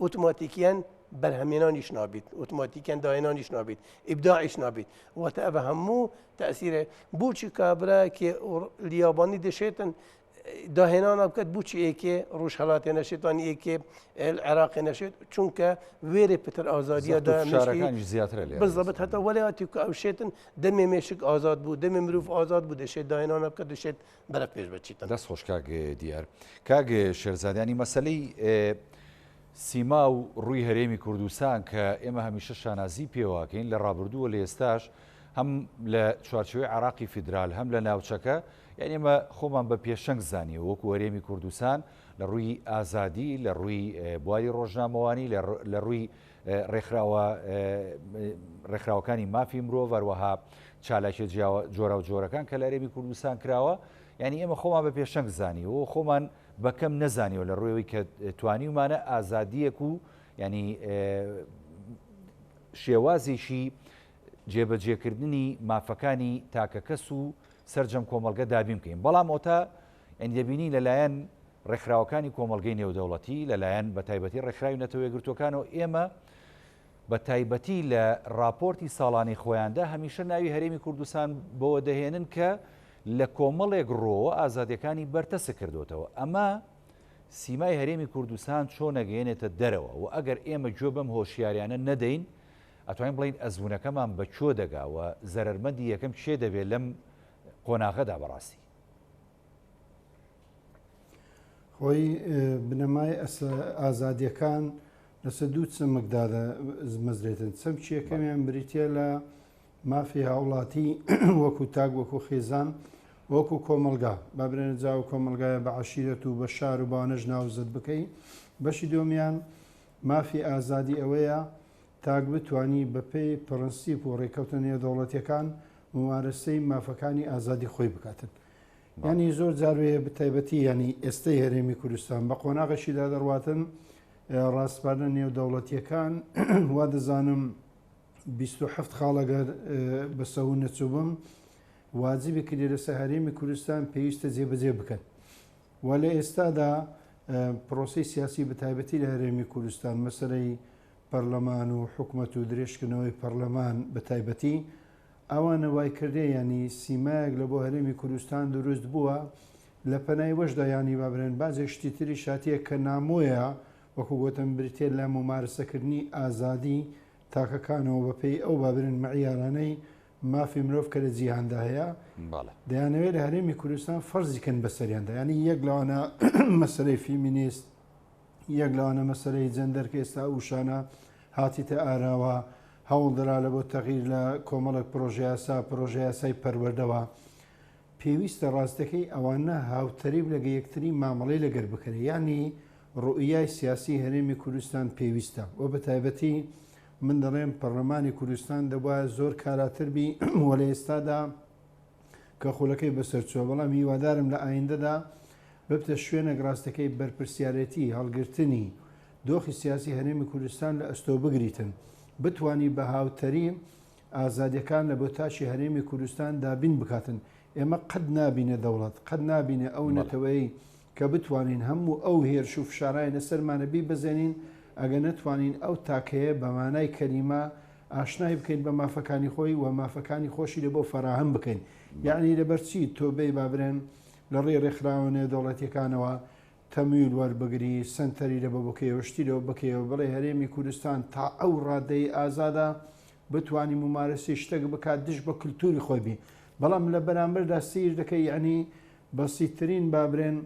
ئۆتۆماتیکیان بەرهەمێنانیش نابیت ئۆتۆماتیکیان داهێنانیش نابیت ئیبداعیش نابیت واتە ئەvە هەموو تەسیرە بۆچی کابرا کێ لیابانی دەشێتن داهێنانە بکات بۆچی ئێکێ ڕۆژهەڵاتێ نەشێتان ئێکێ عێراقێ نەشێت چونکە وێرێ پتر ئازادیە دا فشارەکانیش زیاترە لێ بزەبت هەتا وەلاتی کە ئەو شێتن دەمێ مێشک ئازاد بوو دەمێ مرۆڤ ئازاد بوو دەشێت داهێنانە بکات دەشێت بەرە پێش بچیتن. دەست خۆش کاک دیار. کاک شێرزاد ینی مەسەلەی سیما و ڕووی هەرێمی کوردستان کە ئێمە هەمیشە شانازی پێواکەین لە ڕابردووە لە ئێستاش هەم لە چوارچێوەی عراقی فیدرال هەم لە ناوچەکە یعنی ئێمە خۆمان بە پێشەنگ زانیوە وەکو هەرێمی کوردستان لە ڕووی ئازادی لە ڕووی بواری ڕۆژنامەوانی لە ڕووی ڕێکخراوە ڕێکخراوەکانی مافی مرۆڤ هەروەها چالاکیە جۆراوجۆرەکان کە لە هەرێمی کوردستان کراوە یعنی ئێمە خۆمان بە پێشەنگ زانیوە و خۆمان بەکەم نەزانیوە لە ڕوویەوەی کە توانیومانە ئازادیەک و ینی شێوازێکی جێبەجێکردنی مافەکانی تاکەکەس و سەرجەم کۆمەڵگە دابین بکەین بەڵام ئەوتا یانی دەبینین لەلایەن ڕێکخراوەکانی کۆمەڵگەی نێودەوڵەتی، لەلایەن بە تایبەتی ڕێکخراوی نەتەوە یەکگرتووەکانەوە ئێمە بە تایبەتی لە ڕاپۆرتی ساڵانەی خۆیاندا هەمیشە ناوی هەرێمی کوردستان بەوە دەهێنن کە لە کۆمەڵێک ڕۆوە ئازادیەکانی بەرتەسک کردوتەوە. ئەمە سیمای هەرێمی کوردستان چۆن ئەگەیەنێتە دەرەوە و ئەگەر ئێمە گوێ بەم هۆشیاریانە نەدەین ئەتوانین بڵێین ئەزموونەکەمان بە کوێ دەگا و زەرەرمەندی یەکەم کێ دەبێت لەم قۆناغەدا بەڕاستی؟ خۆی بنەمای ئازادیەکان لەسەر دوو چەمک دادەمەزرێتن، چەمکی یەکەمیان بریتییە لە مافی هاوڵاتی وەکو تاک، وەکو خێزان، وەکو کۆمەڵگا، با برێنە جا و کۆمەڵگایە بە عەشیرەت و بە شار و بەوانەش ناوزەد بکەی. بەشی دووەمیان مافی ئازادی ئەوەیە تاک بتوانی بەپێی پرەنسیپ و ڕێککەوتنە نێودەوڵەتیەکان مومارەسەی مافەکانی ئازادی خۆی بکاتن. یانی زۆر جار وەیە بەتایبەتی یانی ئێستەی هەرێمی کوردستان بە قۆناغێکیدا دەڕواتن ڕاسپاردە نێودەوڵەتیەکان وا دەزانم 27 خاڵ ئەگەر بەسەو نەچووبم واجبی کردی لەسەر هەرێمی کوردستان پێویستە جێبەجێ بکەن و لە ئێستادا پرۆسی سیاسی بەتایبەتی لە هەرێمی کوردستان مەسەرەی پەرلەمان و حکومەت و درێژکردنەوەی پەرلەمان بەتایبەتی ئەوانە وای کردێ یانی سیمایەک لە بۆ هەرێمی کوردستان دروست بووە لە پەنای وەشدا یانی با برێن بازێک شتی تریش هاتیە کە نامۆیە وەکو گۆتم بریتیە لە مومارەسەکردنی ئازادی تاکەکانەوە بە پێی ئەو با برێن معیارانەی مافی مرۆڤ کە لە جیهاندا هەیە دەیانەوێت لە هەرێمی کوردستان فەرزی کەن بەسەریاندا یانی یەک لەوانە مەسەلەی فیمینیست یەک لەوانە مەسەلەی جەندەر کە ئێستا ئەو وشانە هاتیتە ئاراوە، هەوڵدرا لە بۆ تەغییر لە کۆمەڵێک پرۆژەیاسا، پرۆژەیاسای پەروەردەوە. پێویستە ڕاستەکەی ئەوانە هاوتەریب لەگە یەکتری مامەڵەی لەگەر بکرێ. یانی ڕوئیای سیاسی هەرێمی کوردستان پێویستە و بە تایبەتی من دەڵێم پەڕلەمانی کوردستان دەبوایە زۆر کاراتر بی و لە ئێستادا کە خولەکەی بەسەر چووە، بەڵام هیوادارم لە ئایندەدا ببتە شوێنێک ڕاستەکەی بەرپرسیارێتی هەڵگرتنی دۆخی سیاسی هەرێمی کوردستان لە ئەستۆ بگریتن، بتوانی بە هاوتەری ئازادیەکان لە بۆ تاکی هەرێمی کوردستان دابین بکاتن. ئێمە قەت نابینە دەوڵەت، قەت نابینە ئەو نەتەوەی کە بتوانین هەموو ئەو هێرش و فشارانەی لەسەرمانە بیبەزێنین، ئەگەر نەتوانین ئەو تاکەیە بە مانای کەلیمە ئاشنای بکەین بە مافەکانی خۆی و مافەکانی خۆشی لە بۆ فەراهەم بکەین. یەعنی لەبەر چی تۆ بێی با برێن لە ڕێی ڕێکخراوە نێودەوڵەتیەکانەوە تەمویل وەربگری، سەنتەری لە بۆ بکەیەوە، شتی لەوە بکەیەوە، بڵێ هەرێمی کوردستان تا ئەو ڕادەی ئازادە بتوانی مومارەسەی شتەک بکات دژ بە کلتوری خۆی بی، بەڵام لە بەرامبەردا سەیر دەکەی یەعنی بەسیتترین با برێن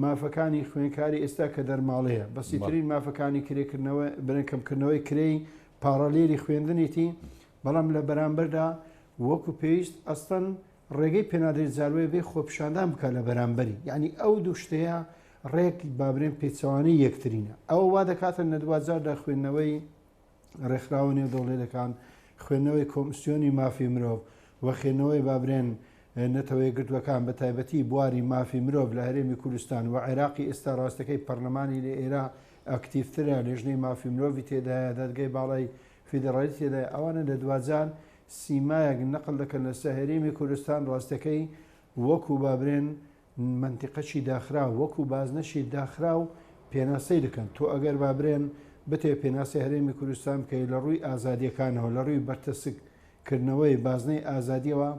مافەکانی خوێنکاری ئێستا کە دەرماڵەیە، بەسیترین مافەکانی کرێکردنەوە برێن کەمکردنەوەی کرێی پاڕالێلی خوێندنیتی، بەڵام لە بەرامبەردا وەکو پێویست ئەستەن ڕێگەی پێنادرێت جاروەیە بێ خۆپیشاندان بکات لە بەرامبەری، یعنی ئەو دوو شتەیە ڕێک با برێن پێچەوانەی یەکترینە، ئەوە وا دەکاتن لە دواجاردا خوێندنەوەی ڕێکخراوە نێودەوڵەتەکان، خوێندنەوەی کۆمسیۆنی مافی مرۆڤ و خوێندنەوەی با برێن نەتەوە یەکگرتووەکان بە تایبەتی بواری مافی مرۆڤ لە هەرێمی کوردستان و عێراقی ئێستا ڕاستەکەی پەرلەمانی لە ئێرە ئەکتیڤترە، لێژنەی مافی مرۆڤی تێدایە، دادگای باڵای فیدڕالی تێدایە، ئەوانە لە دواجار سیمایەک نەقل دەکەن لەسەر هەرێمی کوردستان ڕاستەکەی وەکو با برێن مەنتیقەکی داخراو وەکو بازنەکی داخراو پێناسەی دەکەن. تۆ ئەگەر با برێن بتەوێ پێناسەی هەرێمی کوردستان بکەی لە ڕووی ئازادییەکانەوە، لە ڕووی بەرتەسک کردنەوەی بازنەی ئازادییەوە،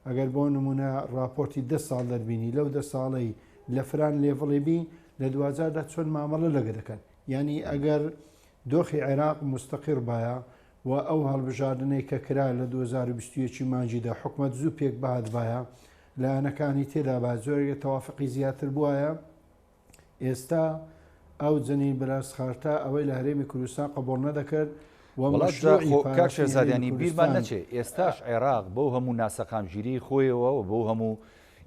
ئەگەر بۆ نموونە ڕاپۆرتی دە ساڵ دەربینی، لەو دە ساڵەی لە فران لێڤڵی بی، لە دواجاردا چۆن مامەڵە لەگە دەکەن؟ یانی ئەگەر دۆخی عێراق موستەقیڕ بایە و ئەو هەڵبژاردنەی کە کرا لە 2021 ی مانگی دە حکومەت زوو پێک بهاتبایە، لایەنەکانی تێدا با جۆرێک لە تەوافقی زیاتر بوایە، ئێستا ئەو جەنین بلاسخارتە ئەوەی لە هەرێمی کوردستان قبوڵ نەدەکرد و وەڵا مەشروعی خۆ کاک پاراستنی شێرزاد هەرێمی یانی بیرمان کوردستان نەچێ ئێستاش عێراق بەو هەموو ناسەقامگیریی خۆیەوە و بەو هەموو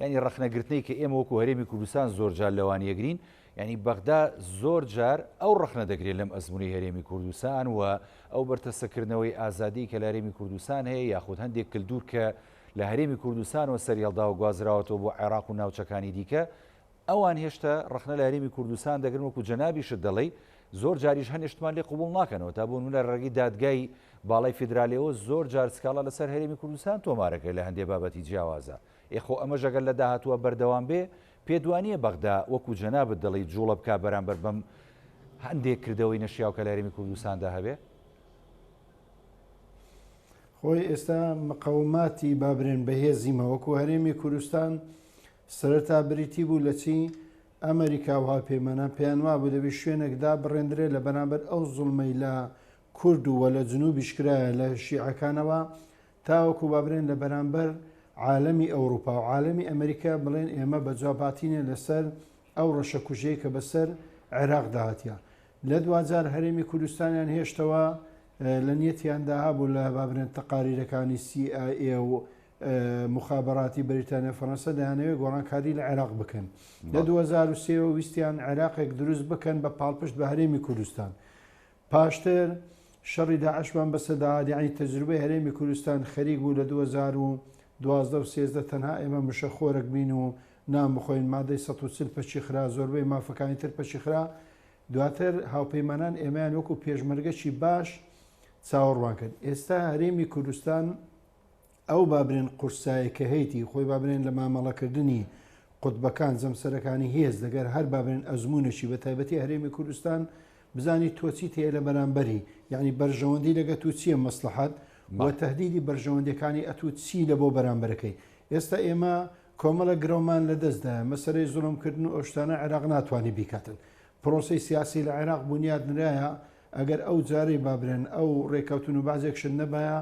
یانی ڕەخنەگرتنەی کە ئێمە وەکو هەرێمی کوردستان زۆر جار لەوان یەگرین یانی بەغدا زۆر جار ئەو ڕەخنە دەگرێت لەم ئەزموونەی هەرێمی کوردستان و ئەو بەرتەسککردنەوەی ئازادی کە لە هەرێمی کوردستان هەیە یاخود هەندێک کلدور کە لە هەرێمی کوردستانەوە سەریهەڵداوە گوازراوەتەوە بۆ عێراق و ناوچەکانی دیکە، ئەوان هێشتا ڕەخنە لە هەرێمی کوردستان دەگرن وەکو جەنابیشت دەڵێی زۆر جاریش هەنێ شتمان لێ قبوڵ ناکەنەوە تا بۆ نمونە لە ڕێگەی دادگای باڵای فیدرالیەوە زۆر جار سکاڵا لەسەر هەرێمی کوردستان تۆمارەکرێت لە هەندێ بابەتی جیاوازە ئێ خۆ ئەمەش ئەگەر لە داهاتووە بەردەوام بێ پێت وانییە بەغدا وەکو جەنابت دەڵێی جوڵە بکا بەرامبەر بەم هەندێک کردەوەی نەشیاو کە لە هەرێمی کوردستاندا هەبێ؟ خۆی ئێستا مقەوماتی با برێن بەهێزیمە وەکو هەرێمی کوردستان سەرەتا بریتی بوو لە چی؟ ئەمریکا و هاوپەیمانان پێیان وابوو دەبێ شوێنێک دابڕێندرێ لە بەرامبەر ئەو زوڵمەی لە کورد و لە جنوبیش کرایە لە شیعەکانەوە تاوەکو با برێن لە بەرامبەر عالەمی ئەوروپا و عالەمی ئەمریکا بڵێن ئێمە بە جواب هاتینە لەسەر ئەو ڕەشەکوژیەی کە بەسەر عێراقدا هاتیە. لە دواجار هەرێمی کوردستانیان هێشتەوە لە نیەتیاندا هەبوو لە بابرێن تەقاریرەکانی سی ئای ئێ و موخابەراتی بەریتانیا فەرەنسا دەیانەوێت گۆڕانکاری لە عێراق بکەن. لە 2003 وە ویستیان عێراقێک دروست بکەن بە پاڵپشت بە هەرێمی کوردستان. پاشتر شەڕی داعشمان بەسەردا هات، یەعنی تەجروبەی هەرێمی کوردستان خەریک بوو لە 2012 و 13 تەنها ئێمە مشەخۆرەک بین و نان بخۆین، مادەی 140 پەکی خرا، زۆربەی مافەکانی تر پەکی خرا، دواتر هاوپەیمانان ئێمەیان وەکو پێشمەرگەکی باش چاوەڕوان کرد. ئێستا هەرێمی کوردستان ئەو بابرێن قورسایە کە هەیتی خۆی بابرێن لە مامەڵەکردنی قوتبەکان جەمسەرەکانی هێز لەگەر هەر بابرێن ئەزموونێکی بە تایبەتی هەرێمی کوردستان بزانی تۆ چیت هەیە لە بەرامبەری یعنی بەرژەوەندی لەگە تو چییە مەسلحەت و تهدیدی بەرژەوەندیەکانی ئەتوو چی لە بۆ بەرامبەرەکەی ئێستا ئێمە کۆمەڵە گرەومان لە دەستدایە مەسەلەی زوڵم کردن و ئەو شتانە عێراق ناتوانی بیکاتن پرۆسەی سیاسی لە عێراق بونیاد نرایە ئەگەر ئەو جارەی بابرێن ئەو ڕێکەوتن و بەعزێک شت نەبایە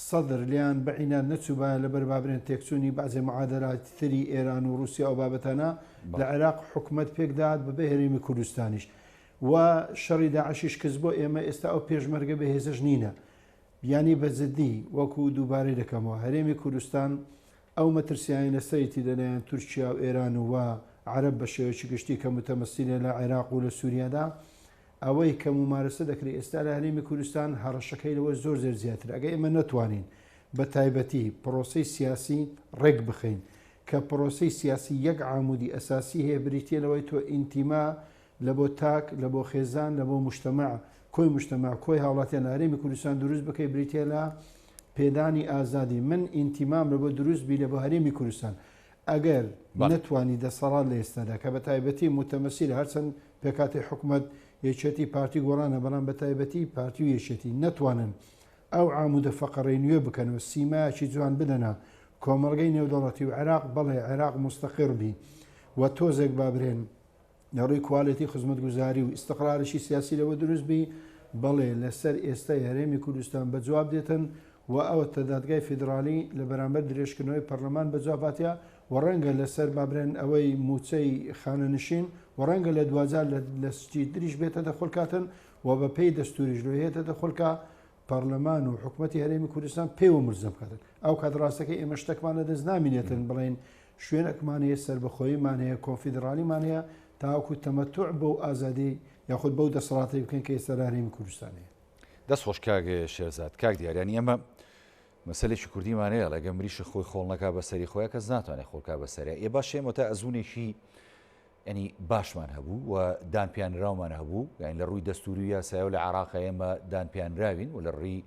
سەدر لێیان بە عیناد نەچووبایە لەبەر بابرێن تێکچوونی بەعزێ معادەلاتی تری ئێران و ڕووسیا ئەو بابەتانە لە عێراق حکومەت پێک دەهات بەبێ هەرێمی کوردستانیش و شەڕی داعشیش کز بۆ ئێمە ئێستا ئەو پێشمەرگە بەهێزەش نینە یانی بە جدی وەکو دووبارەی دەکەمەوە هەرێمی کوردستان ئەو مەترسیانەی لەسەریتی لەلایەن تورکیا و ئێران و عەرەب بە شێوەیەکی گشتی کە متەمەسیلە لە عێراق و لە سوریادا ئەوەی کە مومارەسە دەکرێت ئێستا لە هەرێمی کوردستان هەڕەشەکەی لەوە زۆر زۆر زیاترە ئەگەر ئێمە نەتوانین بە تایبەتی پرۆسەی سیاسی ڕێک بخەین کە پرۆسەی سیاسی یەک عامودی ئەساسی هەیە بریتیە لەوەی تۆ ئینتیما لە بۆ تاک، لە بۆ خێزان، لە بۆ موجتەمەع، کۆی موجتەمەع، کۆی هاوڵاتیان لە هەرێمی کوردستان دروست بکەی بریتیە لە پێدانی ئازادی. من ئینتیمام لە بۆ دروست بی لە بۆ هەرێمی کوردستان. ئەگەر نەتوانی دەسەڵات لە ئێستادا کە بە تایبەتی موتەمەسیلە هەرچەند پێکهاتەی حکومەت یەکێتی پارتی گۆڕانە بەڵام بە تایبەتی پارتی و یەکێتی نەتوانن ئەو عامودە فەقەرەی نوێ بکەن و سیمایەکی جوان بدەنە کۆمەڵگەی نێودەوڵەتی و عێراق بەڵێ عێراق موستەقیڕ بی و تۆزێک بابرێن لە ڕووی کوالێتی خزمەتگوزاری و ئیستقرارێکی سیاسی لەوە دروست بی، بەڵێ لەسەر ئێستای هەرێمی کوردستان بە جواب دێتن و ئەوەتە دادگای فیدرالی لە بەرامبەر درێژکردنەوەی پەرلەمان بە جواب هاتیە و ڕەنگە لەسەر با برێن ئەوەی مووچەی خانەنشین و ڕەنگە لە دواجار لە شتی تریش بێتە دەخۆلکاتن و بە پێی دەستوریش لۆ هێتە دەخۆلکا پەرلەمان و حکومەتی هەرێمی کوردستان پێوە ملزەم بکاتن ئەو کات ڕاستەکەی ئێمە شتەکمان لە دەست نامینێتن بڵێن شوێنەکمان هەیە سەربەخۆییمان هەیە کۆنفیدراڵیمان هەیە تاوەکو تەمەتوع بەو ئازادی یاخود بەو دەسەڵاتەی بکەین کە ئێستا لە هەرێمی کوردستان هەیە. دەست خۆش کاک شێرزاد. کاک دیار یانی ئێمە مەسەلێکی کوردیمان هەیە ئەڵێ گەر مریشک خۆی خۆڵ نەکا بە سەری خۆیا کەس ناتوانێت خۆڵ کا بە سەریا. ئێ باشە ئێمە تا ئەزموونێکی ینی باشمان هەبوو و دانپیانراومان هەبوو یان لە ڕووی دەستوری و یاسایەوە لە عێراق ئێمە دانپیانراوین و لە ڕووی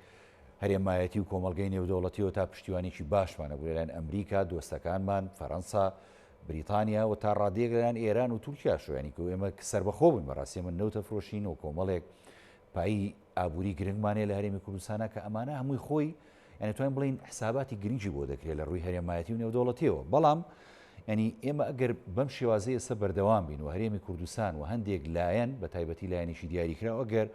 هەرێمایەتی و کۆمەڵگەی نێودەوڵەتیەوە تا پشتیوانێکی باشمان هەبوو لەلایەن ئەمریکا، دۆستەکانمان، فەرەنسا، بریتانیا و تا ڕادەیەک لەلایەن ئێران و تورکیاشەوە یانی کە ئێمە سەربەخۆ بووین بەڕاستی ئێمە نەوت ئەفرۆشین و کۆمەڵێک پایی ئابووری گرنگمان هەیە لە هەرێمی کوردستانە کە ئەمانە هەمووی خۆی یعنی توانین بڵین حساباتی گرنگی بۆ دەکرێت لە ڕووی هەرێمایەتی و نێودەوڵەتیەوە بەڵام ینی ئێمە ئەگەر بەم شێوازەی ئێستا بەردەوام بین و هەرێمی کوردستان و هەندێک لایەن بە تایبەتی لایەنێکی دیاریکراو ئەگەر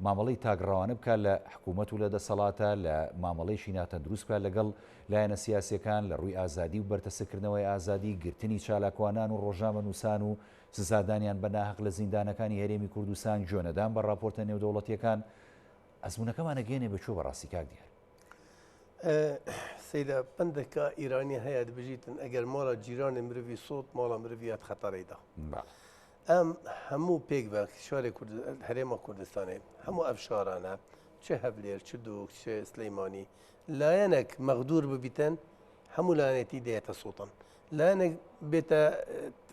مامەڵەی تاکڕەوانە بکات لە حکوومەت و لە دەسەڵاتە، لە مامەڵەیەکی ناتەندروست بکات لەگەڵ لایەنە سیاسییەکان، لە ڕووی ئازادی و بەرتەسککردنەوەی ئازادی، گرتنی چالاکوانان و ڕۆژنامەنووسان و سزادانیان بە ناهەق لە زیندانەکانی هەرێمی کوردستان، گوێنەدان بە ڕاپۆرتە نێودەوڵەتییەکان، ئەزموونەکەمان ئەگەیەنێ بە کوێ بەڕاستی کاک دیار؟ سەیدا پەندەکە ئیرانی هەیە دبژیتن ئەگەر ماڵە جیرانێ مرڤی سوت ماڵە مرڤی یاد خەتەرەی دا. ئەم هەموو پێک بە شارێ هەرێمە کوردستانێ هەموو ئەف شارانە چ هەولێر چ دوک چ سلەیمانی لایەنێک مەغدور ببیتن هەموو لایەنێتی دێتە سوڵتان لایەنێک بێتە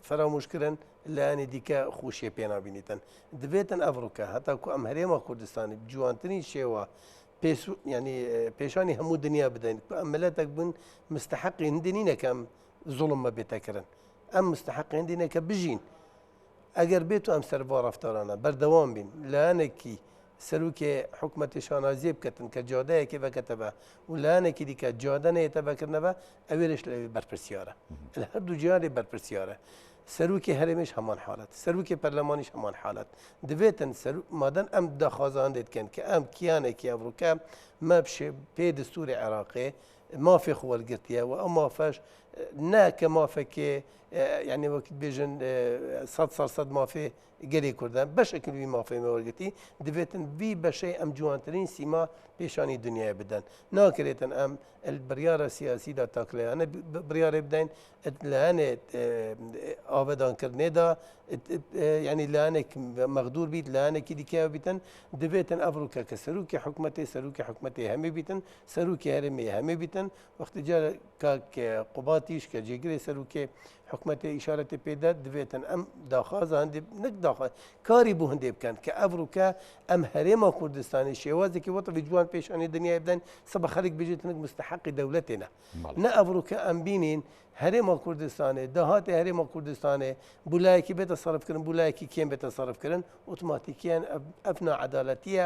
فەرامۆشکردن لایەنی دیکە خۆشیە پێ نابینیتن دەبێتن ئەڤڕوکە هەتاکو ئەم هەرێمە کوردستانی جوانترین شێوە ینی پێشانی هەموو دنیا بدەین ئەم ملەتێک بوون مستحقی هندی نەکەم زوڵم مە بێتەکردن ئەم مستحقی هندی نەکە بژین ئەگەر بێت و ئەم سەر بۆ ڕەفتارانە بەردەوام بین لایەنێکی سەرۆکێ حکومەتی شانازیە بکەتن کە جادەیەکی بەکەتەبە و لایەنێکی دیکە جادە نەیەتە بەکردنەوە ئەوێرش لەوێ بەرپرسیارە لە هەردوو جیارێ بەرپرسیارە سەرۆکی هەرێمیش هەمان حالەت سەرۆکی پەرلەمانیش هەمان حالەت دەبێتن سەر مادەن ئەم داخوازان دێتکەن کە ئەم کیانێکی ئەمڕوکە مە پێ دەستوری عێراقێ مافی خۆ وەرگرتیە و ئەو مافەش نە کە مافەکێ یعنی وەک بێژن سەد سەر سەد مافێ گەلی کوردە بەشێک وی مافەی مە وەرگرتی دەبێتن بی بەشەی ئەم جوانترین سیما پێشانی دنیای بدەن ناکرێتن ئەم بڕیارە سیاسیدا تاکلایانە بڕیارێ بدەین لایەنێ ئاوەدانکردنێدا یعنی لایەنێک مەغدور بیت لایەنێکی دیکە بیتن دەبێتن ئەڤڕوکە کە سەرۆکی حکومەتی سەرۆکی حکومەتی هەمێ بیتن سەرۆکی هەرێمی هەمێ بیتن وەختی جار کاک قوباتیش کە جێگری سەرۆکی حکومەتی ئیشارەتی پێدا دەبێتن ئەم داخوازە هەندێ نەک داخواز کاری بۆ هەندێ بکەن کە ئەڤڕوکە ئەم هەرێمە کوردستانی شێوازێکی وەتەوی جوان پێشانی دنیای بدەن سبە خەڵک بژێت نەک مستحقی دەولەتێنە نە ئەڤڕوکە ئەم بینین هەرێمە کوردستانێ داهاتی هەرێمە کوردستانێ بولایەکی بێتە سەرفکردن بولایەکی کێم بێتە سەرفکردن ئۆتۆماتیکیان ئەف ناعەدالەتیە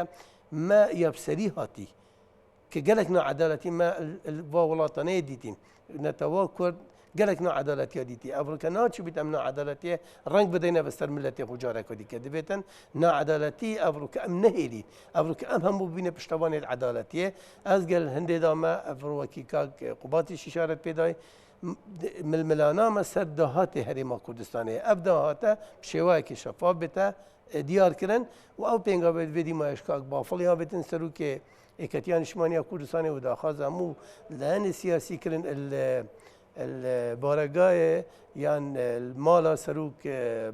مە یابسەری هاتی کە گەلەک ناعەدالەتی مە ڤا وڵاتانەیە دیتین نەتەوە کورد گەلەک ناعەدالەتیا دیتی ئەڤڕکە ناچی بیت ئەم ناعەدالەتیە ڕەنگ بدەینە بەسەر ملەتێ خو جارەکە دیکە دەبێتن ناعەدالەتی ئەڤڕکە ئەم نەهێلی ئەڤڕکە ئەم هەموو بینە پشتەوانێت عەدالەتیە ئەز گەل هەندێدامە ئەڤڕوەکی کاک قوباتی شیشارەت پێدای ململانامە سەر داهاتی هەرێما کوردستانەیە ئەف داهاتە شێوایەکی شەفاف بێتە دیارکردن و ئەو پێنگاوێت وێدی مایش کاک بافڵی هاوێتن سەرۆکێ یەکەتیا نیشتمانیا کوردستانێ و داخواز هەموو لایەنی سیاسی کردن بارەگایێ یان ماڵا سەروک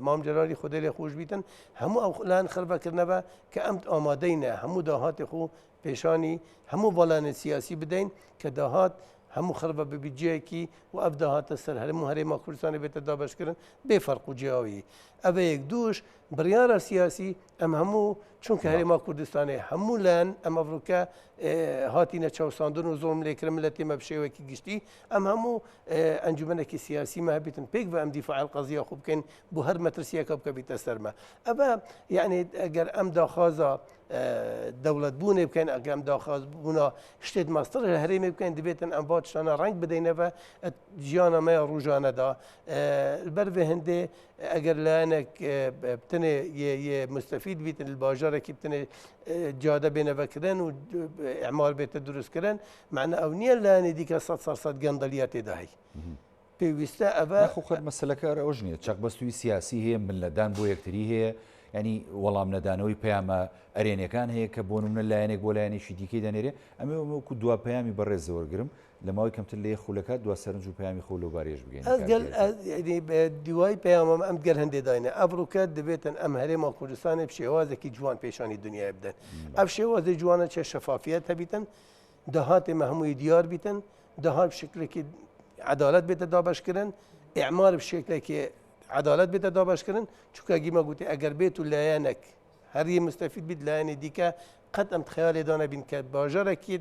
مام جەلالی خودێ لێ خۆش بیتن هەموو ئەو لایەن خربە کردنەوە کە ئەم ئامادەینە هەموو داهاتی خۆ پێشانی هەموو بەڵێنی سیاسی بدەین کە داهات هەموو خربە ببی جێیەکی و ئەف داهاتە سەر هەرموو هەرێما کوردستانی بێتە دابەشکردن بێ فەرق و جیاوی ئەvە یەک دووش بڕیارە سیاسی ئەم هەموو چونکە هەرێما کوردستانێ هەموو لایەن ئەم ئەڤڕوکە هاتینە چەوساندن و زۆڵم لێکرن ملەتێ مە بشێوەیەکی گشتی ئەم هەموو ئەنجومەنێکی سیاسی مە هەبیتن پێک بە ئەم دیفاع القضیە خو بکەین بۆ هەر مەترسیەکە بکە بیتە سەرمە ئەمە یعنی ئەگەر ئەم داخوازە دەوڵەت بوونێ بکەین ئەگەم داخواز بوونا شتێت ماستر هەرێمی بکەین دەبێتن ئەم باتشانە ڕەنگ بدەینەوە ژیانە مەیە ڕژانەدا بەر vê هەندێ ئەگەر لایەنێک بتنێ یە مستەفید بیتن لە باژارێکی بتنێ جادە بێنە ڤەکردن و ئەعمال بێتە دروستکردن معنە ئەو نییە لایەنی دیکە سەد سەر سەد گەندەلیە تێدا هەی پێویستە ئەڤە خۆ خەت مەسەلەکە هەر ئەوەش نییە چەقبەستووی سیاسی هەیە ملنەدان بۆ یەکتری هەیە ینی وەڵام نەدانەوەی پەیامە ئەرێنەکان هەیە کە بۆ نمونە لایەنێک بۆ لایەنێکی دیکەی دەنێرێ ئەمێ وەکو دوا پەیامی بەڕێز وەرگرم لە ماوەی کەمتر لە یەک خولەکا دوا سەرنج و پەیامی خۆو لەو بارەیەش بگەینە ئەز کاک گەل هێزە. یەعنی دوای پەیامم ئەم گەل هەندێ داینە ئەڤڕوکە دەبێتن ئەم هەرێما کوردستانێ بشێوازێکی جوان پێشانی دنیای بدەن ئەف شێوازی جوانە چێ شەفافیەت هەبیتن داهاتێ مە هەمووی دیار بیتن داهات بشکلێکی عەدالەت بێتە دابەشکردن ئیعمار بشکلێکی عەدالەت بێتە دابەشکردن چونکە گیمە گوتی ئەگەر بێت و لایەنێک هەر یە مستەفید بیت لایەنی دیکە قەت ئەم خەیاڵێ دانەبین کە باژەرەکی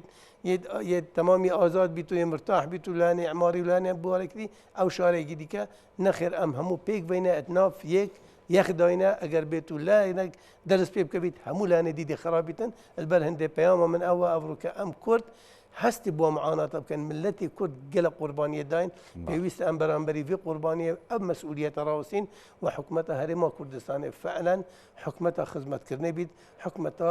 یە تەمامی ئازاد بیت و یە مرتاح بیت و لایەنی ئەماری و لایەنی بوارێکی ئەو شارێکی دیکە نەخێر ئەم هەموو پێک بینە ئەتناف یەک یەخ داینە ئەگەر بێت و لایەنێک دەرس پێ بکەویت هەموو لایەنی دیدی خراپ بیتن البەر هەندێ پەیامە من ئەوە ئەڤڕوکە ئەم کورد هەستی بۆ معاناتە بکەن ملەتی کورد گەلە قوربانیە داین پێویستە ئەم بەرامبەری ڤی قوربانیە ئەم مەسئولیەتە ڕاوسین و حکومەتە هەرێما کوردستانێ فعلا حکومەتە خزمەتکردنێ بیت حکومەتە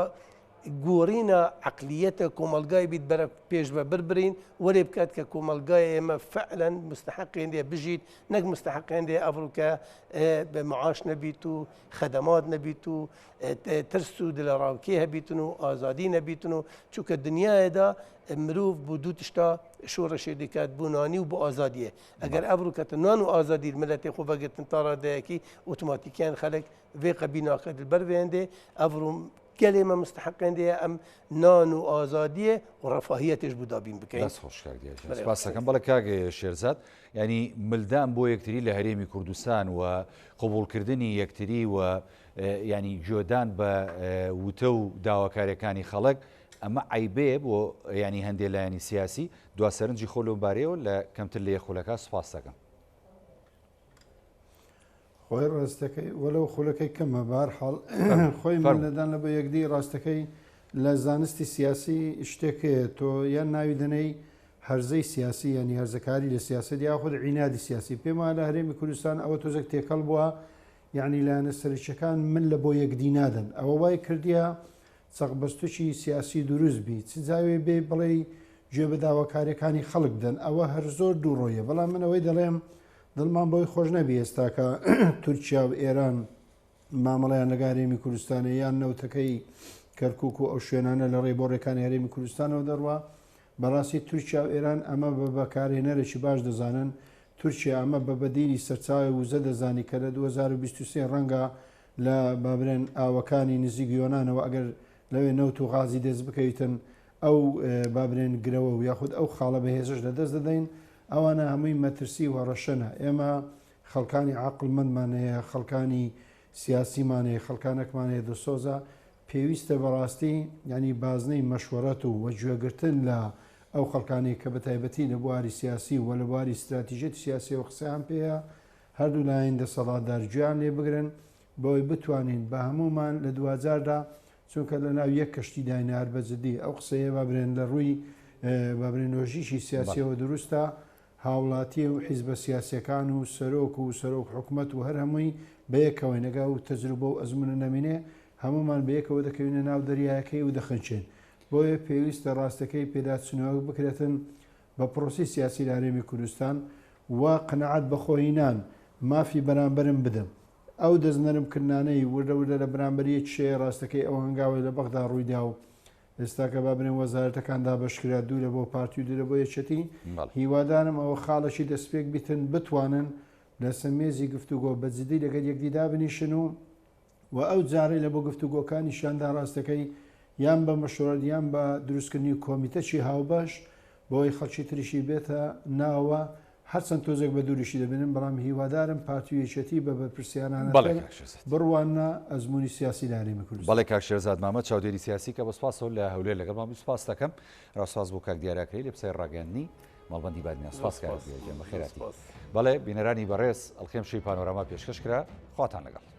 گۆڕینە عقلیەتە کۆمەلگای بیت بەرە پێش بە بربرین وەرێ بکات کە کۆمەلگای ئێمە فعلا مستحقێن دێ بژیت نەک مستحقێن دێ ئەڤڕوکە بە معاش نەبیت و خەدەمات نەبیت و ترس و دلەڕاوکێ هەبیتن و ئازادی نەبیتن و چونکە دنیادا مرۆڤ بۆ دوو تشتا شۆڕشێ دکات بۆ نانی و بۆ ئازادیە ئەگەر ئەڤڕوکەتە نان و ئازادی ملەتێ خۆ بەگرتن تا ڕادەیەکی ئۆتۆماتیکیان خەلک vê قەبی ناکە دلبەر وێندێ ئەڤڕوم گەلێ مە مستحقێن دێ ئەم نان و ئازادیە و ڕەفاهیەتێش بۆ دابین بکەین. دەست خۆش کاک دیار گیان. سپاس دەکەم. بەڵێ کاک شێرزاد یانی ملدان بۆ یەکتری لە هەرێمی کوردستان و قبوڵکردنی یەکتری و ینی گوێدان بە وتە و داواکاریەکانی خەڵک ئەمە عیبەیە بۆ ینی هەندێ لایەنی سیاسی دوا سەرنجی خۆ لەو بارەیەوە لە کەمتر لە یەک خولەکە سپاس دەکەم. خۆی ڕاستەکەی وەلەو خولەکەی کەمە بار حاڵ خۆی ملدان لە بۆ یەکدی ڕاستەکەی لە زانستی سیاسی شتێک هەیە تۆ یان ناوی دەنێی هەرزەی سیاسی یانی هەرزەکاری لە سیاسەت یاخود عینادی سیاسی پێم وایە لە هەرێمی کوردستان ئەوە تۆزێک تێکەڵ بووە یعنی لایەنە سەرەکیەکان من لە بۆ یەکدی نادەن ئەوە وای کردیە چەقبەستوکی سیاسی دروست بی چ جاوێ بێ بڵێی گوێ بە داواکاریەکانی خەڵک بدەن ئەوە هەر زۆر دووڕۆیە بەڵام من ئەوەی دەڵێم دڵمان بۆی خۆش نەبی ئێستاکە تورکیا و ئێران مامەڵەیان لەگە هەرێمی کوردستانە یان نەوتەکەی کەرکک و ئەو شوێنانە لە ڕێی بۆڕێکانی هەرێمی کوردستانەوە دەڕوا بەڕاستی تورکیا و ئێران ئەمە بە بەکارهێنەرێکی باش دەزانن تورکیا ئەمە بە بەدیلی سەرچاوی وزە دەزانی کە لە 2023 ڕەنگە لە بابرێن ئاوەکانی نزیک یۆنانەوە ئەگەر لەوێ نەوت و غازی دەست بکەویتن ئەو بابرێن گرەوە و یاخود ئەو خاڵە بەهێزش لە دەست دەدەین ئەوانە هەمووی مەترسی و هەڕەشەنە ئێمە خەڵکانی عەقڵمەندمان هەیە، خەڵکانی سیاسیمان هەیە، خەڵکانەکمان هەیە دڵسۆزە، پێویستە بەڕاستی یانی بازنەی مەشوەرەت و وە گوێگرتن لە ئەو خەڵکانەی کە بەتایبەتی لە بواری سیاسی و لە بواری ستراتیژیەتی سیاسیەوە قسەیان پێیە هەردوو لایەن دەسەڵاتدار گوێیان لێ بگرن بەوەی بتوانین بە هەموومان لە دواجاردا چونکە لە ناو یەک کەشتیداین هەر بە جدی ئەو قسەیە با برێن لە ڕووی با برێن لۆژیکی سیاسیەوە دروستە هاوڵاتی و حیزبە سیاسیەکان و سەرۆک و سەرۆک حکومەت و هەر هەمووی بەیەکەوەین ئەگەر ئەو تەجروبە و ئەزمونە نەمینێ هەموومان بەیەکەوە دەکەوینە ناو دەریایەکەی و دەخنکێین بۆیە پێویستە ڕاستەکەی پێداچونەوەک بکرێتن بە پرۆسەی سیاسی لە هەرێمی کوردستان و قەناعەت بەخۆهینان مافی بەرامبەرم بدەم ئەو دەست نەرم کردنانەی وردە وردە لە بەرامبەر یەکیشەیە ڕاستەکەی ئەو هەنگاوەی لە بەغدا ڕوویدا و ئێستاکە با بڵێن وەزارەتەکان دابەشکرا دوورە بۆ پارتی و دوورە بۆ یەکێتی هیوادارم ئەوە خاڵێکی دەستپێک بیتن بتوانن لەسەر مێزی گفتوگۆ بە جدی لەگەر یەکدی دابنیشن و و ئەو جارەی لە بۆ گفتوگۆکانیشیاندا ڕاستەکەی یان بە مەشورەت یان بە دروستکردنی کۆمیتەکی هاوبەش بۆی خەڵکی تریشی بێتە ناوە هەرچەند تۆزێک بە دووریشی دەبینم بەڵام هیوادارم پارتی و یەکێتی بە بەرپرسیارانەتر بەڵێ کاک شێرزاد. بڕواننە ئەزموونی سیاسی لە هەرێمی کوردستان. بەڵێ کاک شێرزاد مامە چاودێری سیاسی کە بە سوپاسەوە لە هەولێر لەگەڵمان بووی سوپاست دەکەم. هەروا سوپاس بۆ کاک دیار ئاکرەیی لە پسای ڕاگەیاندنی مەڵبەندی بادینان. زۆر سوپاس کاک سوپاس. دیار گیان زۆر بەخێرهاتی. سوپاس. بەڵێ بینەرانی بەڕێز ئەڵقەی ئەمشەوی پانۆراما پێشکەش کرا. خواتان لەگەڵ.